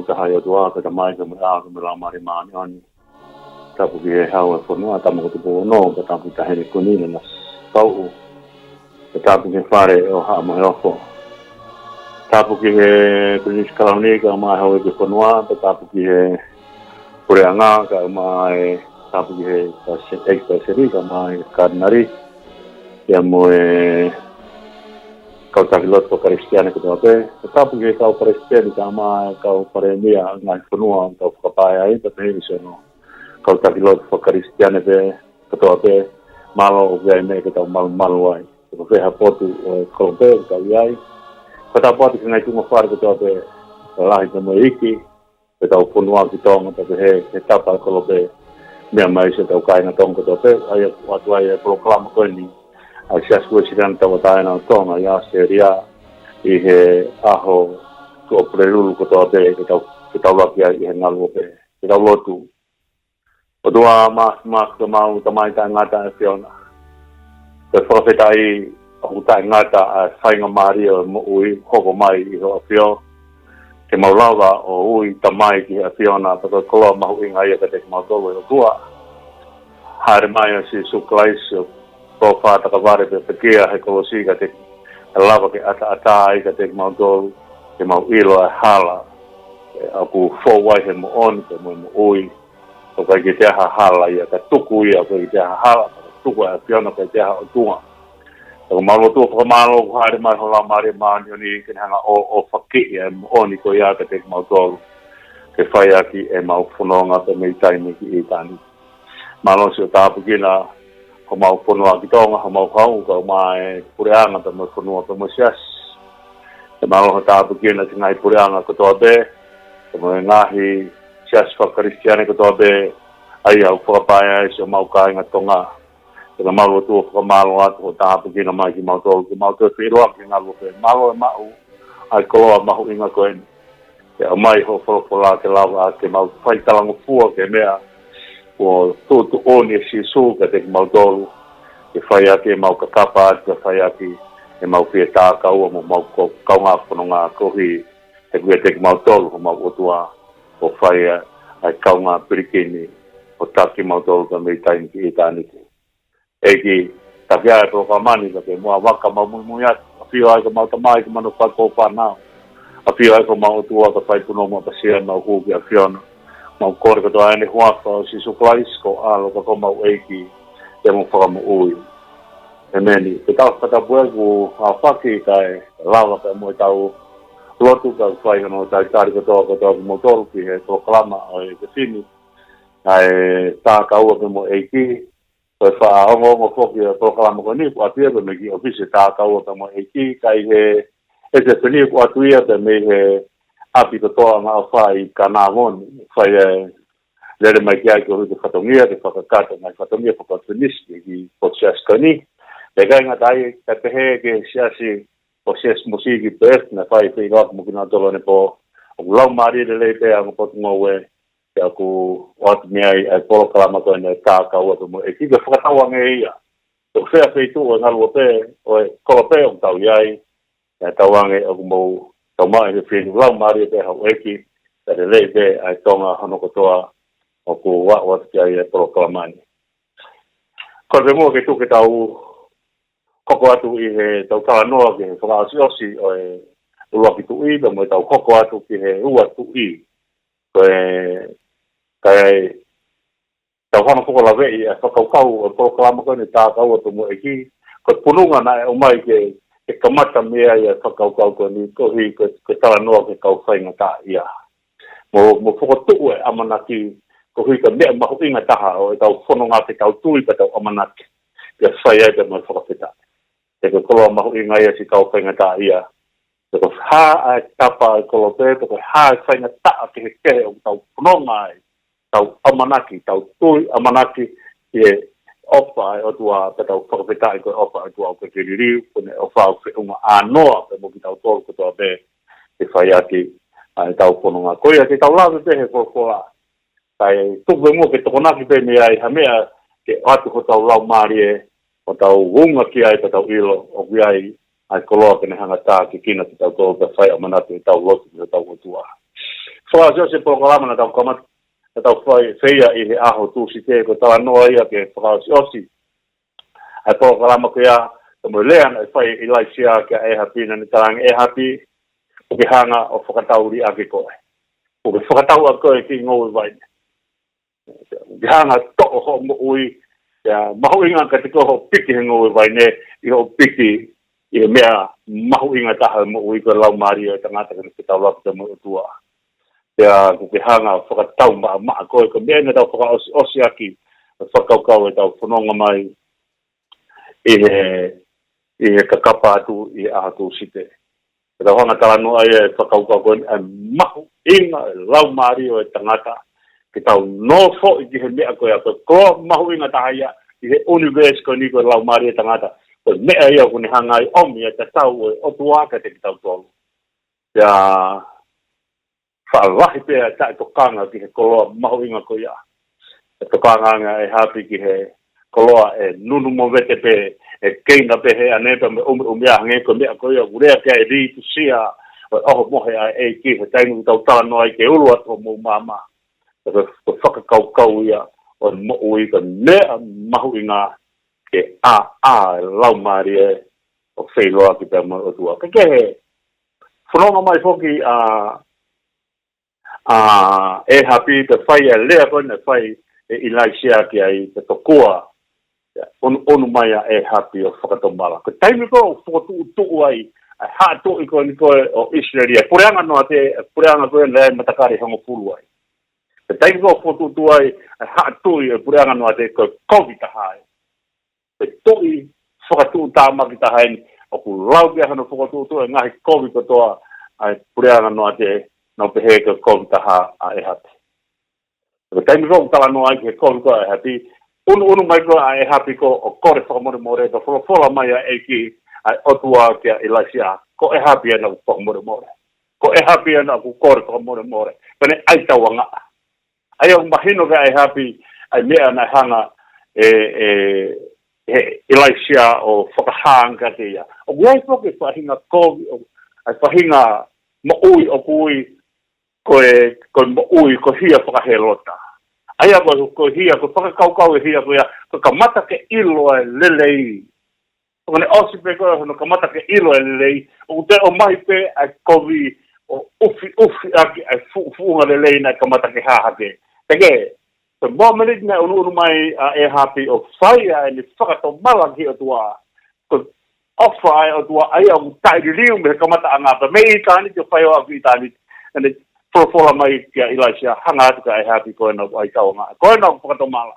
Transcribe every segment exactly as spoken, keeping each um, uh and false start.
Taha ʻe ʻOtua, ko e Tamai, ko e Mea, ko e Laumālie Māʻoniʻoni. Tapu ki he Hau ʻo e fonua, Tama ko Tupou Ono, pea tapu ki he Taʻahine Kuini Nanasipauʻu. Pea tapu ki he Fale ʻo Haʻa Moheofo. Tapu ki he Pilinisi Kalauni, kae ʻumaʻā e Houʻeiki ʻo e fonua, pea tapu ki he Puleʻanga, kae ʻumaʻā e, tapu ki he Palesiteni, ʻEiki Palesiteni, kae ʻumaʻā e Katinali, pea mo e kau taki lotu faka-Kalisitiane kotoa pē. Pea tapu ki he kau Palesiteni, kae ʻumaʻā e kau Palēmia ʻo e ngaahi fonua ʻoku tau fakapaea ai, pea pehē ki siʻono kau taki lotu faka-Kalisitiane pē kotoa pē. Mālō ʻoku ʻi ai e meʻa ke tau malumalu ai. Ko fē ha potu ʻo e kolope ʻoku tau ʻi ai. Ko e tapu atu ki he ngaahi tuʻunga fale kotoa pē, lahi pea mo e iiki, ʻetau fonua ki Tonga, pea pehē ki he tapa ʻo e kolope, meʻa mai siʻetau kāinga Tonga kotoa pē, ʻa ia ʻoku ʻoatu ai e polokalama ko eni ʻa e Siasi Uēsiliana Tauʻatāina ʻo Tonga ʻi ʻAositelēlia, ʻi he ʻaho Tuʻapulelulu kotoa pē, ke tau, ke tau laki ai ʻi he ngaluope, ke tau lotu. ʻOtua Māfimafi, ko homau Tamai taʻengata ʻa e ʻAfiona. Ko e fakafetaʻi ʻoku taʻengata ʻa e faingamālie ʻo e moʻui ʻoku hoko mai ʻi hoʻo ʻAfio. Ke mau lava ʻo ui Tamai ki he ʻAfiona, pea ko e koloa mahuʻinga ia kiate kimautolu ʻe ʻOtua. Hāʻele mai ʻa Sīsū Kalaisi ʻo tō fakatakavale pea pekia he kolosi kiate, ke lava ke ʻataʻatā ai kiate kimautolu, ke mau ʻilo ʻa e hala ʻoku fou ai he moʻoni pea mo e moʻui. ʻOku ʻikai ke toe ʻi ai ha hala ia, ka tuku ia, ʻoku ʻikai ke toe ʻi ai ha hala, ka tuku ʻa e ʻAfiona, ʻoku ʻikai ke toe ʻi ai ha ʻOtua. Pea ko homau lotu ʻo fakamālō, kuo hāʻele mai ho Laumālie Māʻoniʻoni ke ne hanga ʻo, ʻo fakeʻi ʻa e moʻoni ko ia kiate kimautolu, ke fai ʻaki ʻemau fononga pea mei taimi ki ʻitāniti. Mālō siʻo tāpuekina homau fonua ki Tonga, homau hau, kae ʻumaʻā e Puleʻanga pea mo e fonua pea mo e Siasi. Pea mālō hoʻo tāpuekina ki he ngaahi puleʻanga kotoa pē, pea mo e ngaahi siasi faka-Kalisitiane kotoa pē, ʻa ia ʻoku fakapaea ai siʻomau kāinga Tonga. Pea mau lotu ʻo fakamālō atu hoʻo tāpuekina mai kimautolu, ke mau toe feʻiloaki he ngaluope. Mālō e maʻu ʻa e koloa mahuʻinga ko eni. Ke ʻomai hoʻo folofola ke lava ke mau fai talangofua ki he meʻa kuo tuʻutuʻuni ʻe Sīsū kiate kimautolu, ke fai ʻaki ʻemau kakapa, ke fai ʻaki ʻemau fie tākaua mo homau ko-, kaungā fononga koeʻuhi he ʻoku ʻiate kimautolu homau ʻOtua, ʻo fai ʻa e kaungā pilikimi ʻo taki kimautolu pea mei taimi ki ʻitāniti. ʻEiki, taki ʻa e polokalama ni, ka ke muʻa vaka mau muimui atu. ʻAfio ai ko homau Tamai, ko homau Fakaʻofa fānau. ʻAfio ai ko homau ʻOtua, ka fai punou mo ʻapasia ʻemau hū ki he ʻAfiona. Mau kole kotoa ʻi he huafa ʻo Sīsū Kalaisi, ko ho ʻAlo, ka ko homau ʻEiki pea mo e Fakamoʻui. ʻEmeni. Ko e tau fakatapu ē kuo aofaki kae lava pea mo ʻetau lotu, kae fai hono talitali kotoa kotoa kimoutolu ki he polokalama ʻo e efiafi ni, ʻa e Tākaua pea mo e ʻEiki. Ko e faʻa ongoongo foki ʻo e polokalama ko eni, kuo ʻoatu ia pea mei he ʻōfisi ʻo e Tākaua pea mo e ʻEiki, ka ʻi he efiafi ni kuo ʻoatu ia pea mei he ʻapi kotoa ʻa e ʻOtua ʻi Kānavoni. Fai e lele mai ki ai koeʻuhi ke fatongia, ke fakakakato ngaahi fatongia fakafinisi ki he pō siasi ko eni. Pea ʻikai ngata ai, kae pehē ki he siasi, pō siasi mōsī ki Perth, naʻe fai feʻiloaki mo kinautolu ʻanepō. ʻOku laumālie lelei pē ʻa e ongo potungāue, pea ʻoku ʻoatu mei ai ʻa e polokalama ko eni ʻa e Tākaua pea mo e ʻEiki, ke fakatauange ia. Ko fē feituʻu ʻo e ngaluope, ʻo e kolope ʻoku tau ʻi ai, ʻe tauange ʻoku mou tau maʻu ʻi he fili laumālie pē houʻeiki, pea lelei pē ʻa e Tonga hono kotoa ʻoku aʻu atu ki ai e polokalama ni. Ko e pē muʻa ke tuku ke tau hoko atu ʻi heʻetau talanoa ki he fakaʻosiʻosi ʻo e ʻuluaki tuʻi, pea mo ʻetau hoko atu ki he ua tuʻi. Ko e, kae tau hanga foki ʻo laveʻi ʻa e fakakaukau ʻo e polokalama ko eni Tākaua pea mo e ʻEiki. Ko e pununga naʻe ʻomai ke, ke kamata mei ai ʻa e fakakaukau ko eni, koeʻuhi ko e, ko e talanoa ki he kau faingataʻaʻia. Mo, mo fokotuʻu e ʻamanaki, koeʻuhi ko e meʻa mahuʻinga taha ʻo ʻetau fononga ke tau tui pea tau ʻamanaki, pea fai ai pea mo e fakafetaʻi. He ko e koloa mahuʻinga ia siʻi kau faingataʻaʻia. Pe ko e hā ʻa e tapa ʻo e kolope, pe ko e hā e faingataʻa kehekehe ʻoku tau fononga ai, tau ʻamanaki, tau tui ʻamanaki ki he ʻofa ʻa e ʻOtua, pea tau fakafetaʻi ko e ʻofa ʻa e ʻOtua ʻoku ʻikai ke liliu, ko ʻene ʻofa ʻoku feʻunga ʻānoa pea mo kitautolu kotoa pē, ke fai ʻaki ʻa ʻetau fononga. Ko ia ke tau lave pē he folofola. Kae tuku pē muʻa ke tokonaki pē mei ai ha meʻa ke ʻoatu hotau laumālie, ʻo tau unga ki ai pea tau ʻilo ʻoku ʻi ai ʻa e koloa ke ne hanga ʻo tākiekina kitautolu pea fai ʻamanaki ʻetau lotu ki hotau ʻOtua. Fakaʻosiʻosi e polokalama naʻa tau kamata, naʻa tau fai, fai ia ʻi he ʻaho Tūsite, ko e talanoa ia ki he fakaʻosiʻosi ʻa e polokalama ko ia, ko e meʻa naʻe fai ʻe ʻIlaisiā kia ʻĒhapi, naʻa ne talaange, ʻĒhapi, ʻoku ke hanga ʻo fakatau liʻaki koe. ʻOku ke fakatau ʻaki koe e kiʻi ngoue vaine. ʻOku ke hanga ʻo toʻo hoʻo moʻui, pea mahuʻinga kiate koe hoʻo piki he ngoue vaine, ʻi hoʻo piki ʻi he meʻa mahuʻinga taha ʻo e moʻui, ko e laumālie ʻo e tangata, ke ne fetaulaki pea mo e ʻOtua. Pea ʻoku ke hanga ʻo fakatau maʻamaʻa koe, ko e meʻa naʻa tau fakaʻosiʻosi ʻaki e fakakaukau ʻetau fononga mai ʻi he, ʻi he kakapa atu ʻi he ʻaho Tūsite. Ke tau hanga ʻo talanoa ai e fakakaukau ko eni, ʻa e mahuʻinga e laumālie ʻo e tangata, ke tau nofoʻi ki he meʻa ko ia, ko e koloa mahuʻinga taha ia ʻi he ʻunivēsi ko eni ko e laumālie ʻo e tangata. Ko e meʻa ia ʻoku ne hanga ai ʻo ʻomi e tatau ʻo e ʻOtua kiate kitautolu. Pea faʻa lahi pē ʻa e taʻetokanga ki he koloa mahuʻinga ko ia. ʻE tokanga ange ʻa ʻĒhapi ki he koloa ʻe nunu mo vete pē, ʻe keina pē he ʻane pea mo e ʻumiʻumi, ʻa hangē ko e meʻa ko ia ʻoku lea ki ai e litusia ʻo e ʻohomohe ʻa e ʻEiki, he taimi ʻoku tau talanoa ai ki he ʻulu atu ʻo homou maama. Ko e, ko e fakakaukau ia ʻo e moʻui, ko e meʻa mahuʻinga ke ʻā, ʻā e laumālie ʻo feʻiloaki pea mo e ʻOtua. Ka ko e fononga mai foki ʻa, ʻa ʻĒhapi, pea fai e lea ko eni naʻe fai ʻe ʻIlaisiā ki ai, pea tokua, ʻunuʻunu mai ʻa ʻĒhapi ʻo fakatomala. Ko e taimi ko ē ʻoku fokotuʻutuʻu ai ʻa e haʻa tuʻi ko eni ko ē ʻo ʻIsileli, ʻa e puleʻanga Noate, ʻa e puleʻanga ko ē naʻe matakali hongofulu ai. Ko e taimi ko ē ʻoku fokotuʻutuʻu ai ʻa e haʻa tuʻi ʻo e puleʻanga Noate, ko e kovi taha ia. Ko e tuʻi fakatuʻutāmaki taha eni, ʻoku lau pē ʻa hono fokotuʻutuʻu e ngaahi kovi kotoa ʻa e puleʻanga Noate, nau pehē ko e kovi taha ʻa ʻĒhapi. Ko e taimi ko ē ʻoku talanoa ai ki he kovi ko ē ʻa ʻĒhapi, ʻunuʻunu mai ko ē ʻa ʻĒhapi ko ē ʻo kole fakamolemole, pea folofola mai ʻa e ʻEiki, ʻa e ʻOtua kia ʻIlaisiā, ko ʻĒhapi ena ʻoku fakamolemole. Ko ʻĒhapi ena ʻoku kole fakamolemole. Pea ne ʻai tauangaʻa. ʻA ia ʻoku mahino kia ʻĒhapi ʻa e meʻa naʻe hanga ʻe, ʻe, ʻe ʻIlaisiā ʻo fakahā ange kiate ia. ʻOku ʻi ai foki e faʻahinga kovi, ʻo, ʻa e faʻahinga moʻui ʻoku ui ko e, ko e moʻui, ko e hia fakaHelota. ʻA ia ko, ko e hia, ko e fakakaukau e hia ko ia, ko e kamata ke ʻilo e lelei. ʻOku ne ʻosi pē ko ē hono kamata ke ʻilo e lelei, ʻoku toe ʻomai pē ʻa e kovi ʻo ʻufiʻufi ʻaki ʻa e fuʻu, fuʻunga lelei naʻe kamata ke hā hake. Pea ko e, ko e mōmeniti naʻe ʻunuʻunu mai ʻa ʻĒhapi ʻo fai ʻa ʻene fakatomala ki he ʻOtua, ko e ʻofa ʻa e ʻOtua ʻa ia ʻoku taʻeliliu mei he kamataʻanga pea mei ʻitāniti ʻo fai ʻo aʻu ki ʻitāniti. ʻEne folofola mai kia ʻIlaisiā, hanga atu kia ʻĒhapi, ko ena ʻoku ʻai tauangaʻa, ko ena ʻoku fakatomala.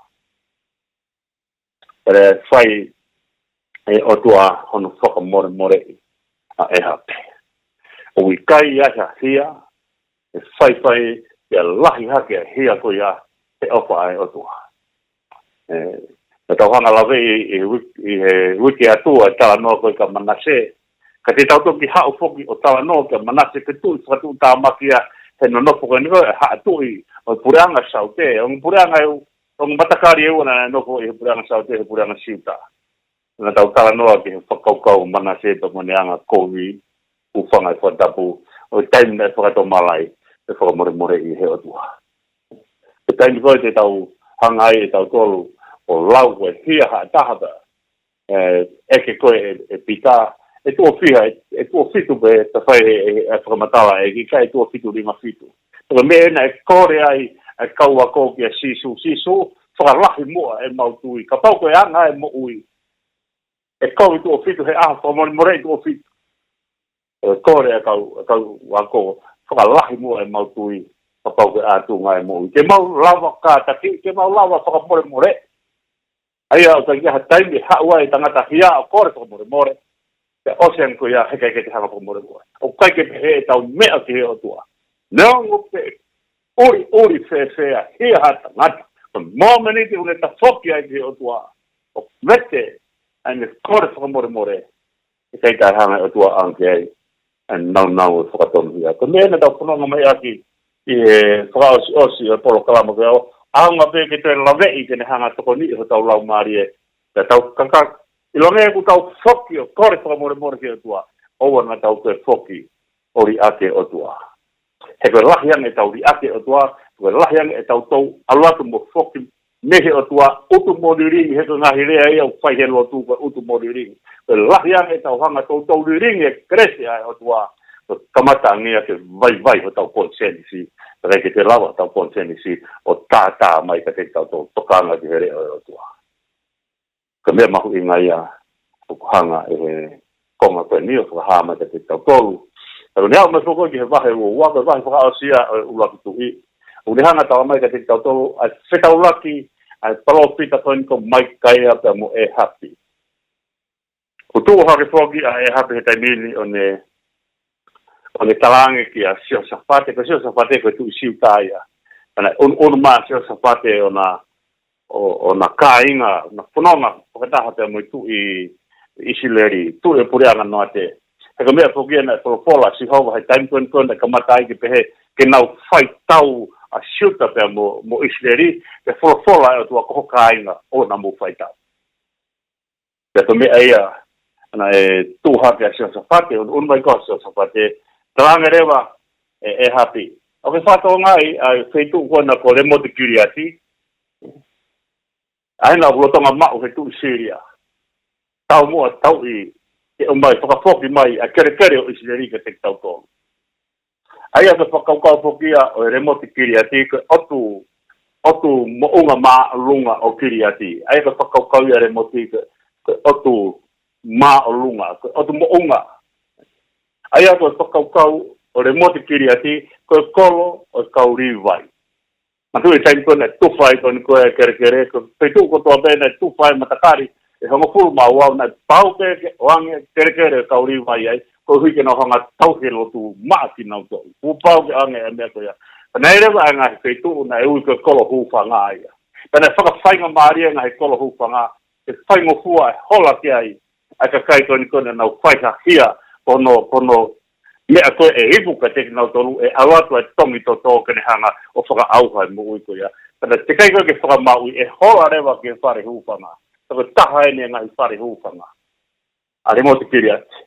Pea fai ʻe he ʻOtua hono fakamolemoleʻi ʻa ʻĒhapi. ʻOku ʻikai ʻi ai ha hia ʻe faifai pea lahi hake ʻa e hia ko ia he ʻofa ʻa e ʻOtua. ʻE, naʻa tau hanga ʻo laveʻi ʻi he uik-, ʻi he uike atu ʻa e talanoa ko ē kia Manase. Ka te tau toki haʻu foki ʻo talanoa kia Manase, ko e tuʻi fakatuʻutāmaki ia he nonofo ko eni ko e haʻa tuʻi ʻo e puleʻanga Saute, ʻo e puleʻanga ʻe ʻo e matakali ʻe ua naʻe nofo ʻi he puleʻanga Saute, he puleʻanga Siuta. Naʻa tau talanoa ki he fakakaukau ʻo Manase pea mo ʻene anga kovi, hūfanga he fakatapu, ʻo e taimi naʻe fakatomala ai, ʻe fakamolemoleʻi ʻe he ʻOtua. Ko e taimi ko ē te tau hanga ai ʻe tautolu ʻo lau ko e hia ha taha pē, ʻe, ʻeke ko ē ʻe, ʻe Pita, ʻe tuʻo fiha, ʻe, ʻe tuʻo fitu pē, ta fai e, e, e fakamatala ʻe ʻikai, ʻe tuʻo fitu linga fitu. Ko e meʻa ena ʻe kole ai ʻa e kau ako kia Sīsū, Sīsū, fakalahi muʻa ʻemau tui. Kapau ko e anga e moʻui, ʻe kovi tuʻo fitu he ʻaho, fakamolemoleʻi tuʻo fitu. ʻE kole ʻa e kau, ʻa e kau ako, fakalahi muʻa ʻemau tui, kapau ko e ʻā tuʻunga e moʻui. Ke mau lava kātaki, ke mau lava fakamolemole. ʻA ia ʻoku ʻikai ha taimi ʻe haʻu ai e tangata hia ʻo kole fakamolemole, pea ʻosi ange ko ia he ʻikai ke te hanga fakamolemole. ʻOku ʻikai ke pehē ʻetau meʻa ki he ʻOtua. Neongo pe ʻuliʻuli fēfē ʻa e hia ha tangata, ko e mōmeniti ʻoku ne tafoki ai ki he ʻOtua ʻo vete ʻa ʻene kole fakamolemole, ʻe ʻikai toe hanga ʻe he ʻOtua ʻo ʻange ki ai ʻa e nāunau ʻo e fakatonuhia. Ko e meʻa naʻa tau fononga mai ʻaki ʻi he fakaʻosiʻosi ʻo e polokalama ko ia, ʻo ʻaonga pē ke toe laveʻi ke ne hanga ʻo tokoniʻi hotau laumālie. Pea tau kaka, ʻilonga ʻoku tau foki ʻo kole fakamolemole ki he ʻOtua, ʻoua naʻa tau toe foki ʻo liʻaki e ʻOtua. He ko e lahi ange ʻetau liʻaki e ʻOtua, ko e lahi ange ʻetau tau ʻalu atu mo foki mei he ʻOtua, ʻutu mo lilingi, he ko e ngaahi lea ia ʻoku fai he lotu ko e ʻutu mo lilingi. Ko e lahi ange ʻetau hanga ʻo tau lilingi e kelesi ʻa e ʻOtua, ko e kamata ange ia ke vaivai hotau konisēnisi, pea ʻikai ke toe lava hotau konisēnisi ʻo tātā mai kiate kitautolu, tokanga ki he leʻo ʻo e ʻOtua. Ko e meʻa mahuʻinga ia ʻoku hanga ʻe he konga ko eni ʻo fakahā mai kiate kitautolu. Pea ko eni ʻoku aʻu mai foki ki he vahe ua ua, ko e vahe fakaʻosi ia ʻo e ʻUluaki Tuʻi. ʻOku ne hanga ʻo tala mai kiate kitautolu ʻa e fetaulaki ʻa e palōfita ko eni ko Maikaia pea mo ʻĒhapi. ʻOku tuʻu hake foki ʻa ʻĒhapi he taimi ni ʻo ne, ʻo ne talaange kia Siosafate, ko Siosafate ko e tuʻi Siuta ia. Pea naʻe ʻunuʻunu mai ʻa Siosafate ʻo na, ʻo, ʻo na kāinga, na fononga fakataha pea mo e tuʻi ʻIsileli, tuʻi ʻo e puleʻanga Noate. He ko e meʻa foki ia naʻe folofola ʻa Sihova he taimi ko eni ko ē naʻe kamata ai ke pehē ke nau fai tau ʻa Siuta pea mo, mo ʻIsileli, ke folofola ʻa e ʻOtua ko ho kāinga ʻoua naʻa mou fai tau. Pea ko e meʻa ia naʻe tuʻu hake ʻa Siosafate, ʻunuʻunu mai ko ē ʻa Siosafate, talaange leva ʻe ʻĒhapi, ʻoku ke fakatokangaʻi ʻa e feituʻu ko ena ko Lemote Kiliati, ʻa ena ʻoku lolotonga maʻu he tuʻi Silia. Taumuʻa tauʻi ke ʻomai fakafoki mai ʻa e kelekele ʻo ʻIsileli kiate kitautolu. ʻA ia ko e fakakaukau foki ia ʻo e Lemote Kiliati, ko e ʻotu, ʻotu moʻunga māʻolunga ʻo Kiliati. ʻA ia ko e fakakaukau ia Lemote ko e, ko e ʻotu māʻolunga, ko e ʻotu moʻunga. ʻA ia ko e fakakaukau ʻo Lemote Kiliati, ko e kolo ʻo e kau Līvai. Manatuʻi e taimi ko ē naʻe tufa ai ko eni ko e kelekele, ko e feituʻu kotoa pē naʻe tufa ai e matakali ʻe hongofulu mā ua, naʻe pau pē ke ʻoange e kelekele ʻo e kau Līvai ai, koeʻuhi ke nau hanga ʻo tauhi e lotu maʻa kinautolu. Kuo pau ke ʻoange e meʻa ko ia. Pea naʻe ʻi ai leva e ngaahi feituʻu naʻe ui ko e kolo hūfanga ia. Pea naʻe fakafaingamālie e ngaahi kolo hūfanga ke faingofua e hola ki ai ʻa e kakai ko eni ko ē naʻa nau fai ha hia, ko hono, ko hono meʻa ko ē ʻe ipu kiate kinautolu, ʻe ʻalu atu ʻa e tongi toto ke ne hanga ʻo fakaʻauha e moʻui ko ia. Pea naʻe teʻeki ai ko ē ke fakamaauʻi, ʻe hola leva ki he fale hūfanga. Pea ko e taha eni e ngaahi fale hūfanga ʻa Lemote Kiliati.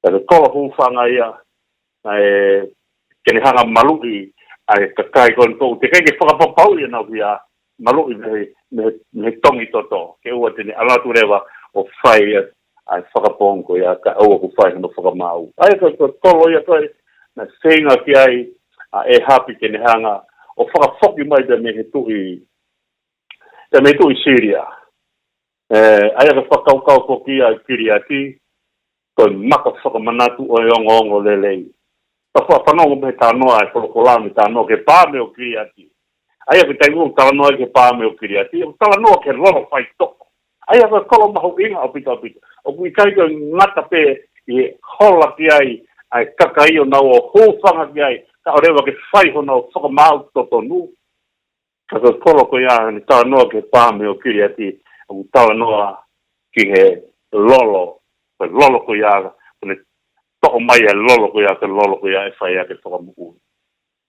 Pea ko e kolo hūfanga ia, naʻe ke ne hanga ʻo maluʻi ʻa e kakai ko eni, ʻoku teʻeki ai ke fakapapauʻi ʻenau hia, maluʻi mei he, mei he, mei he tongi toto, ke ʻoua te ne ʻalu atu leva ʻo fai ʻa, ʻa e fakapoongi ko ia, kae ʻoua kuo fai hano fakamaau. ʻA ia ko e, ko e kolo ia ko ē naʻe feinga ki ai ʻa ʻĒhapi ke ne hanga ʻo fakafoki mai pea mei he tuʻi, pea mei he tuʻi Silia. ʻE, ʻa ia ko e fakakaukau foki ia ʻa Kiliati, ko e maka fakamanatu ʻo e ongoongolelei. Ka fakafanongo mei he talanoa ʻa e folofola mei he talanoa ki he paame ʻo Kiliati. ʻA ia ko e taimi ʻoku talanoa ai ki he paame ʻo Kiliati, ʻoku talanoa ki he lolo faitoʻo. ʻA ia ko e kolo mahuʻinga ʻaupito ʻaupito. ʻOku ʻikai ko e ngata pē ʻi he hola ki ai ʻa e kakai ʻo nau ō ʻo hūfanga ki ai, kae ʻoua leva ke fai honau fakamaau totonu. Ka ko e kolo ko ia naʻe talanoa ki he paame ʻo Kiliati, ʻoku talanoa ki he lolo, ko e lolo ko ia, ko ʻene toʻo mai e lolo ko ia, ko e lolo ko ia ʻe fai ʻaki e fakamoʻui.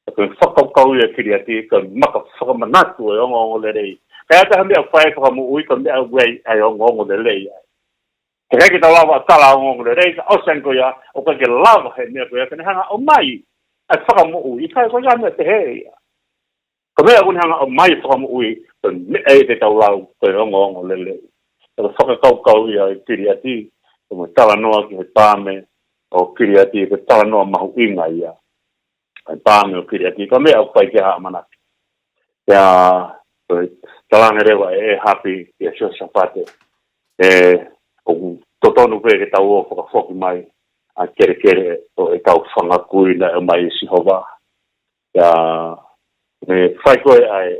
Ka ko e fakakaukau ia ʻa Kiliati, ko e maka fakamanatu ʻo e ongoongolelei. Ka ʻi ai ha meʻa ʻoku fai ai e fakamoʻui, ko e meʻa ʻoku ʻi ai ʻa e ongoongolelei ai. He ʻikai ke tau lava ʻo tala ongoongolelei, ka ʻosi ange ko ia, ʻoku ʻikai ke lava he meʻa ko ia ke ne hanga ʻo ʻomai ʻa e fakamoʻui, ʻikai, ko e ʻikai ha meʻa pehē ia. Ko e meʻa ʻoku ne hanga ʻo ʻomai e fakamoʻui, ko e meʻa ia te tau lau ko e ongoongolelei. Ko e fakakaukau ia ʻa Kiliati, ko e talanoa ki he paame ʻo Kiliati, ko e talanoa mahuʻinga ia ʻa e paame ʻo Kiliati, ko e meʻa ʻoku fai ki ai ha ʻamanaki. Pea, ʻe, talaange leva ʻe ʻĒhapi kia Siosafate, ʻe, ʻoku totonu pē ke tau ō ʻo fakafoki mai ʻa e kelekele ʻo ʻetau fanga kui naʻe ʻomai ʻe Sihova. Pea, ʻe, fai ko ē ʻa e,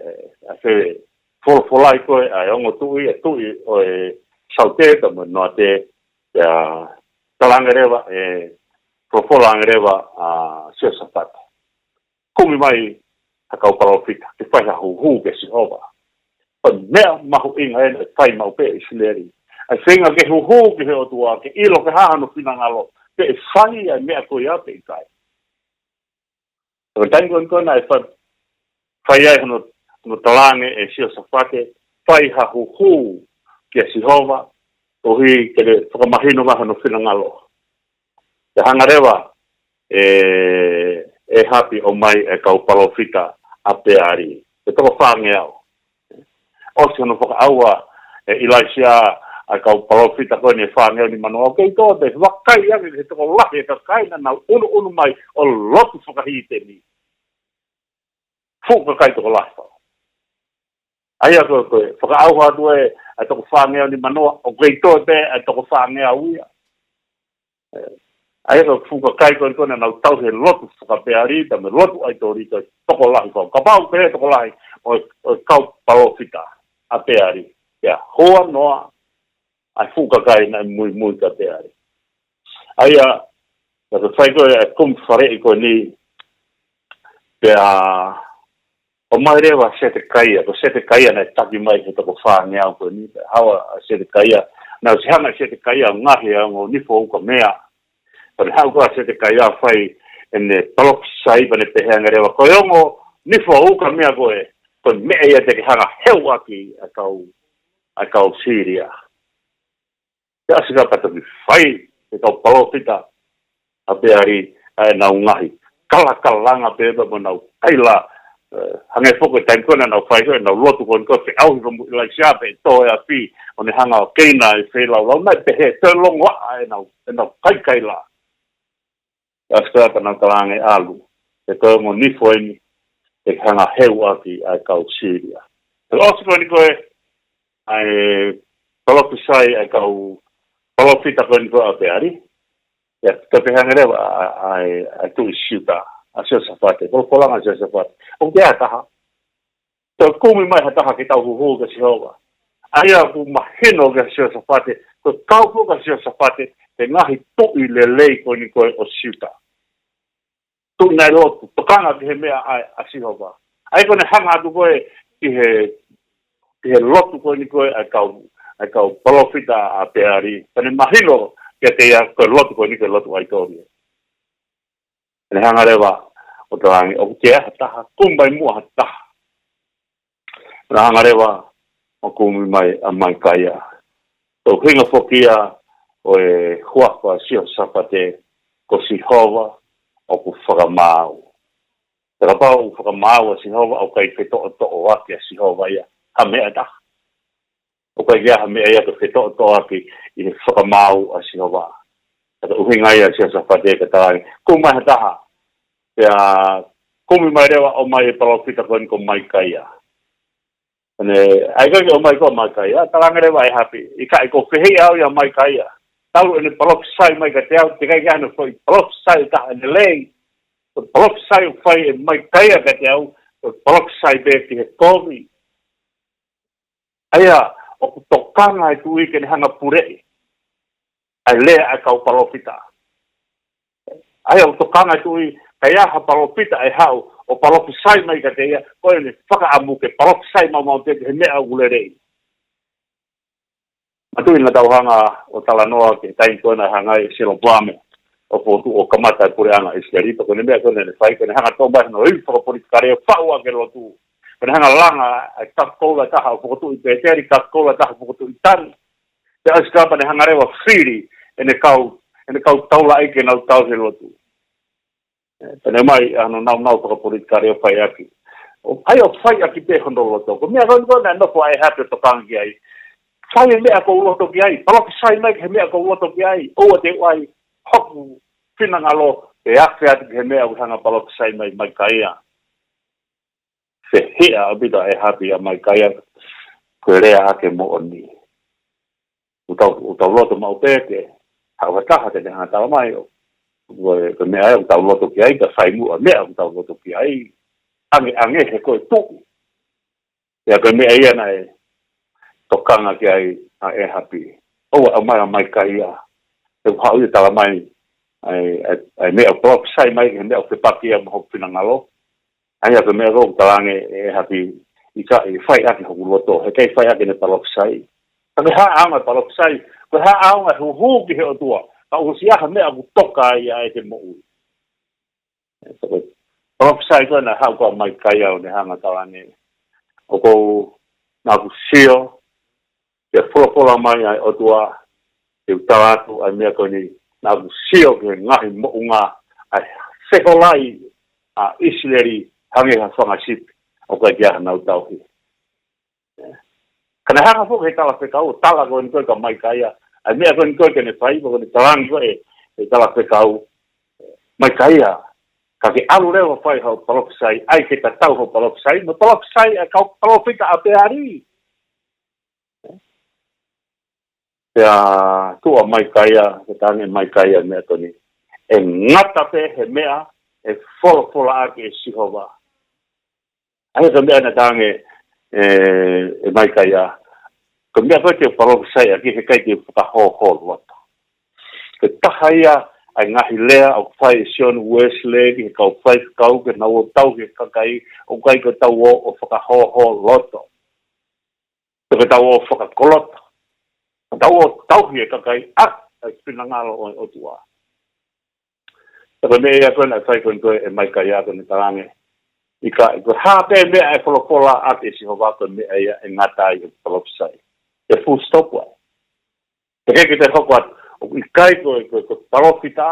ʻa e, ʻa e folofolai ko ē ʻa e ongo tuʻi, ʻa e tuʻi ʻo e Saute pea mo Noate, pea talaange leva, ʻe, folofola ange leva ʻa Siosafate. Kumi mai ha kau palōfita, ke fai ha huhu kia Sihova. Ko e meʻa mahuʻinga ena ʻe fai maʻu pē ʻe ʻIsileli. ʻA e feinga ke huhu ki he ʻOtua, ke ʻilo ko e hā hono finangalo, pe ʻe fai ʻa e meʻa ko ia pe ʻikai. Ko e taimi ko ē naʻe fai, fai ai hono, hono talaange ʻe Siosafate, fai ha huhu kia Sihova, koeʻuhi ke ne fakamahino mai hono finangalo. Pea hanga leva ʻe, ʻe ʻĒhapi ʻomai e kau palōfita ʻa Peali, ʻe toko fāngeau. ʻOsi hono fakaʻauha ʻe ʻIlaisiā ʻa e kau palōfita ko eni ʻe fāngeau nimanoa, ʻoku kei tō pē, vakai ange ki he tokolahi e kakai naʻa nau ʻunuʻunu mai ʻo lotu fakahīteni. Fuʻu kakai tokolahi fau. ʻA ia ko e, ko e fakaʻauha atu ē ʻa e toko fāngeau nimanoa, ʻoku kei tō pē ʻa e toko fāngeau ia. ʻA ia ko e fuʻu kakai ko eni ko ē naʻa nau tauhi e lotu faka-Peali, pea mo e lotu ʻaitoli, ko e tokolahi fau. Kapau pē tokolahi ʻo, ʻo e kau palōfita ʻa Peali, pea huanoa ʻa e fuʻu kakai naʻe muimui kia Peali. ʻA ia, naʻe fai ko ē ʻa e kumi faleʻi ko eni, pea ʻomai leva ʻa Setekaia, ko Setekaia naʻe taki mai he toko fāngeau ko eni, pea haʻu ʻa Setekaia, naʻe ʻosi hanga ʻe Setekaia ʻo ngaohi ʻa e ongo nifo ukamea. Pea ne haʻu ko ē ʻa Setekaia ʻo fai ʻene palōfisai, pea ne pehē ange leva, ko e ongo nifo ukamea ko ē, ko e meʻa ia te ke hanga heuʻaki ʻa e kau, ʻa e kau Sīlia. Pea ʻosi ka pea toki fai ʻe he kau palōfita ʻa Peali ʻa ʻenau ngaahi kalakalanga pea mo ʻenau kaila, ē, hangē foki ko e taimi ko ē naʻa nau fai ko ē ʻenau lotu ko eni ko e feʻauhi mo ʻIlaisiā pea tō e afi ʻo ne hanga ʻo keina e feilaulau, naʻe pehē toe longoaʻa ʻenau, ʻenau kaikaila. ʻOsi ka nau talaange, ʻalu, he ko e ongo nifo eni te ke hanga heuʻaki ʻa e kau Sīlia. Pea ʻosi ko eni ko ē ʻa e palōfisai ʻa e kau palōfita ko eni ko ē ʻa Peali, pea toe pehē ange leva ʻa, ʻa, ʻa e, ʻa e tuʻi Siuta, ʻa Siosafate, folofola ange ʻa Siosafate, ʻoku ʻi ai ha taha, toe kumi mai ha taha ke tau hūhū kia Sihova. ʻA ia ʻoku mahino kia Siosafate, ko e kau foki ʻa Siosafate he ngaahi tuʻi lelei ko eni ko ē ʻo Siuta. Tuʻi naʻe lotu, tokanga ki he meʻa ʻa, ʻa Sihova. ʻA ia ko ʻene hanga atu ko ē ki he, ki he lotu ko eni ko ē ʻa e kau, ʻa e kau palōfita ʻa Peali, pea ne mahino kiate ia ko e lotu ko eni ko e lotu ʻaitoli. Ne hanga leva ʻo talaange, ʻoku ʻi ai ha taha, kumi mai muʻa ha taha. Ne hanga leva ʻo kumi mai ʻa Maikaia. Ko e ʻuhinga foki ia ʻo e huafa ʻo Siosafate, ko Sihova ʻoku fakamaau. Pea kapau ʻoku fakamaau ʻa Sihova, ʻoku ʻikai fetoʻotoʻoaki ʻa Sihova ia ha meʻa ʻe taha. ʻOku ʻikai ha meʻa ia ke fetoʻotoʻoaki ʻi he fakamaau ʻa Sihova. Ka ko e ʻuhinga ia ʻa Siosafate ke talaange, kumi mai ha taha. Pea kumi mai leva ʻomai e palōfita ko eni ko Maikaia. Pea ne, ʻai ko ē ke ʻomai ko ē ʻa Maikaia, talaange leva ʻe ʻĒhapi, ʻikai, ʻoku ou fehiʻa au ʻia Maikaia. Talu ʻene palōfisai mai kiate au, teʻeki ai ke ʻi ai hano foʻi palōfisai ʻe taha ʻe lelei. Ko e palōfisai ʻoku fai ʻe Maikaia kiate au, ko e palōfisai pē ki he kovi. ʻA ia, ʻoku tokanga e tuʻi ke ne hanga puleʻi ʻa e lea ʻa e kau palōfita. ʻA ia, ʻoku tokanga e tuʻi, ka ʻi ai ha palōfita ʻe haʻu ʻo palōfisai mai kiate ia, ko ʻene fakaʻamu ke palōfisai maumau pē ki he meʻa ʻoku lelei. Manatuʻi naʻa tau hanga ʻo talanoa ki he taimi ko ē naʻe hanga ai ʻe Selopoame ʻo fokotuʻu ʻo kamata e puleʻanga ʻIsileli, pea ko ʻene meʻa ko ē naʻa ne fai, ko ʻene hanga ʻo toʻo mai hono ivi fakapolitikale ʻo faʻu ʻaki e lotu. Ko ʻene hanga ʻo langa ʻa e kakoula ʻe taha ʻo fokotuʻu ʻi Pēteli, kakoula ʻe taha ʻo fokotuʻu ʻi Tani. Pea ʻosi ka pea ne hanga leva ʻo fili ʻene kau, ʻene kau taulaʻeiki ke nau tauhi e lotu. Ē, pea ne ʻomai ʻa hono naunau fakapolitikale ʻo fai ʻaki. ʻO, ʻa ia ʻo fai ʻaki pē hono loto. Ko e meʻa ko eni ko ē naʻe nofo ai ʻĒhapi ʻo tokanga ki ai. Fai e meʻa ʻoku ou loto ki ai. Palōfisai mai ki he meʻa ʻoku ou loto ki ai. ʻOua te u ʻai hoku finangalo ke afe atu ki he meʻa ʻoku hanga palōfisai mai ʻa Maikaia. Fehiʻa ʻaupito ʻa ʻĒhapi ʻia Maikaia, ko e lea hake moʻoni. ʻOku tau, ʻoku tau loto maʻu pē ke haʻu ha taha te ne hanga ʻo tala mai ʻo, ko e, ko e meʻa ia ʻoku tau loto ki ai, ka fai muʻa e meʻa ʻoku tau loto ki ai. Ange, ange he ko e tuʻi. Pea ko e meʻa ia naʻe tokanga ki ai ʻa ʻĒhapi. ʻOua, ʻomai ʻa Maikaia. Te u haʻu ia ʻo tala mai ʻa e, ʻa e, ʻa e meʻa ʻoku palōfisai mai, he meʻa ʻoku fepaki ia mo hoku finangalo. ʻA ia ko e meʻa ʻoku talaange ʻe ʻĒhapi, ʻikai, fai ʻaki hoku loto, heʻikai fai ʻaki ʻene palōfisai. Ka ko e hā ʻaonga e palōfisai, ko e hā ʻaonga e hūhū ki he ʻOtua, ka ʻoku ʻosi ʻi ai ha meʻa ʻoku toka ai ʻa e moʻui. Ko e palōfisai ko ē naʻe haʻu ko ē ʻa Maikaia ʻo ne hanga ʻo talaange, ʻoku ou, naʻa ku sio, ke folofola mai ʻa e ʻOtua, ke u tala atu ʻa e meʻa ko eni, naʻa ku sio ki he ngaahi moʻunga ʻa e feholai, ʻa ʻIsileli hangē ha fanga sipi ʻoku ʻikai ke ʻi ai hanau tauhi. Ka naʻe hanga foki he talafekau, tala ko eni ko ē kia Maikaia, ʻa e meʻa ko eni ko ē ke ne fai, ko eni talaange ko ē he talafekau, Maikaia, ka ke ʻalu leva ʻo fai haʻo palofisai, ʻai ke tatau hoʻo palofisai mo e palofisai ʻa e kau palōfita ʻa Peali. Pea tuʻu ʻa Maikaia, ke talaange ʻe Maikaia e meʻa ko eni, ʻe ngata pē he meʻa ʻe folofola ʻaki ʻe Sihova. ʻA ia ko e meʻa naʻe talaange ʻe, ʻe Maikaia, ko e meʻa ko ē te u palofisai ʻaki, he ʻikai te u fakahōhōloto. Ko e taha ia ʻa e ngaahi lea ʻoku fai ʻe Sione Uēsilī ki he kau faifekau ke nau ō ʻo tauhi e kakai, ʻoku ʻikai ke tau ō ʻo fakahōhōloto. Pea ke tau ō ʻo fakakoloa, ke tau ō ʻo tauhi e kakai ʻaki e finangalo ʻo e ʻOtua. Pea ko e meʻa ia ko ē naʻe fai ko eni ko ē ʻe Maikaia, ko ʻene talaange, ʻikai, ko e hā pē meʻa ʻe folofola ʻaki ʻe Sihova, ko e meʻa ia ʻe ngata ai e palofisai. ʻE full stop ai. Pea ʻikai ke te hoko atu, ʻoku ʻikai ko e, ko e, ko e palōfita,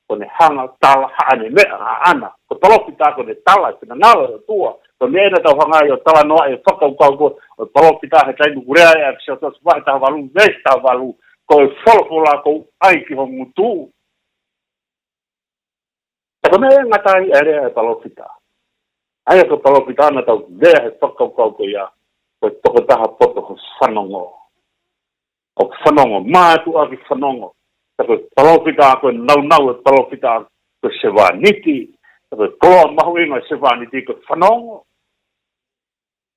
ko ʻene hanga ʻo tala haʻane meʻa, ʻaʻana. Ko e palōfita ko ʻene tala e finangalo ʻo e ʻOtua. Ko e meʻa ena ʻoku tau hanga ai ʻo talanoaʻi e fakakaukau ko ē ʻo e palōfita he taimi ʻoku lea ai ʻa e ʻEkisoto vahe taha valu, veesi taha valu, ko e folofola ʻoku ʻai ki ho ngutu. Pea ko e meʻa ia ʻe ngata ai e lea ʻa e palōfita. ʻA ia ko e palōfita naʻa tau lea he fakakaukau ko ia, ko e tokotaha poto ʻoku fanongo. ʻOku fanongo, mātuʻaki fanongo. Pea ko e palōfita, ko e nāunau e palōfita, ko e sevāniti. Pea ko e koloa mahuʻinga e sevāniti, ko e fanongo.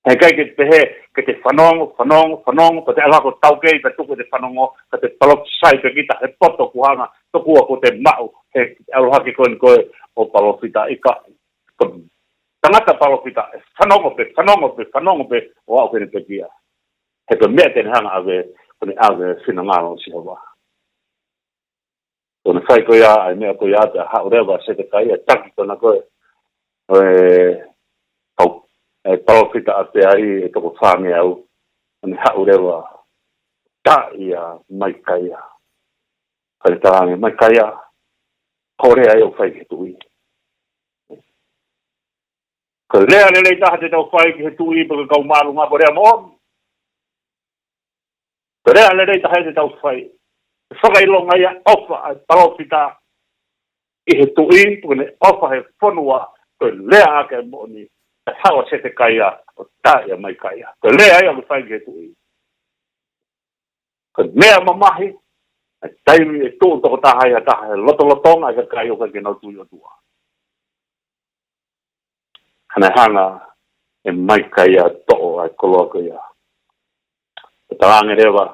He ʻikai ke te pehē, ke te fanongo, fanongo, fanongo, ko te ala ko taukei, ka tuku te fanongo, ka te palōfisai pē kita he poto ʻoku hanga, tokua ko te maʻu, he ʻalu hake ko eni ko ē ʻo palōfita, ʻikai. Ko e tangata palōfita, ʻe fanongo pē, fanongo pē, fanongo pē, ʻo aʻu ki heʻene pekia. He ko e meʻa te ne hanga ʻave, ko ʻene ʻave e finangalo ʻo Sihova. Ko ʻene fai ko ia ʻa e meʻa ko ia, pea haʻu leva ʻa Setekaia, taki ko ena ko ē ʻo e kau, e palōfita ʻa Peali ʻe toko fāngeau, ʻo ne haʻu leva ʻo taaʻi ʻa Maikaia. Pea ne talaange, Maikaia, ko e lea ia ʻoku fai ki he tuʻi. Ko e lea lelei taha te tau fai ki he tuʻi pe ko e kau māʻolunga, ko e lea moʻoni. Ko e lea lelei taha ia te tau fai. ʻE fakaʻilonga ia ʻofa ʻa e palōfita ʻi he tuʻi, pe ko ʻene ʻofa he fonua, ko e lea ʻaki e moʻoni, ʻe haʻu ʻa Setekaia ʻo taaʻi ʻa Maikaia. Ko e lea ia ʻoku fai ki he tuʻi. Ko e meʻa mamahi, ʻa e taimi ʻe tuʻu tokotaha ia taha he lotolotonga ʻa e kakai ʻoku ʻikai ke nau tui ʻOtua. Ka naʻe hanga ʻe Maikaia ʻo toʻo ʻa e koloa ko ia. Pea talaange leva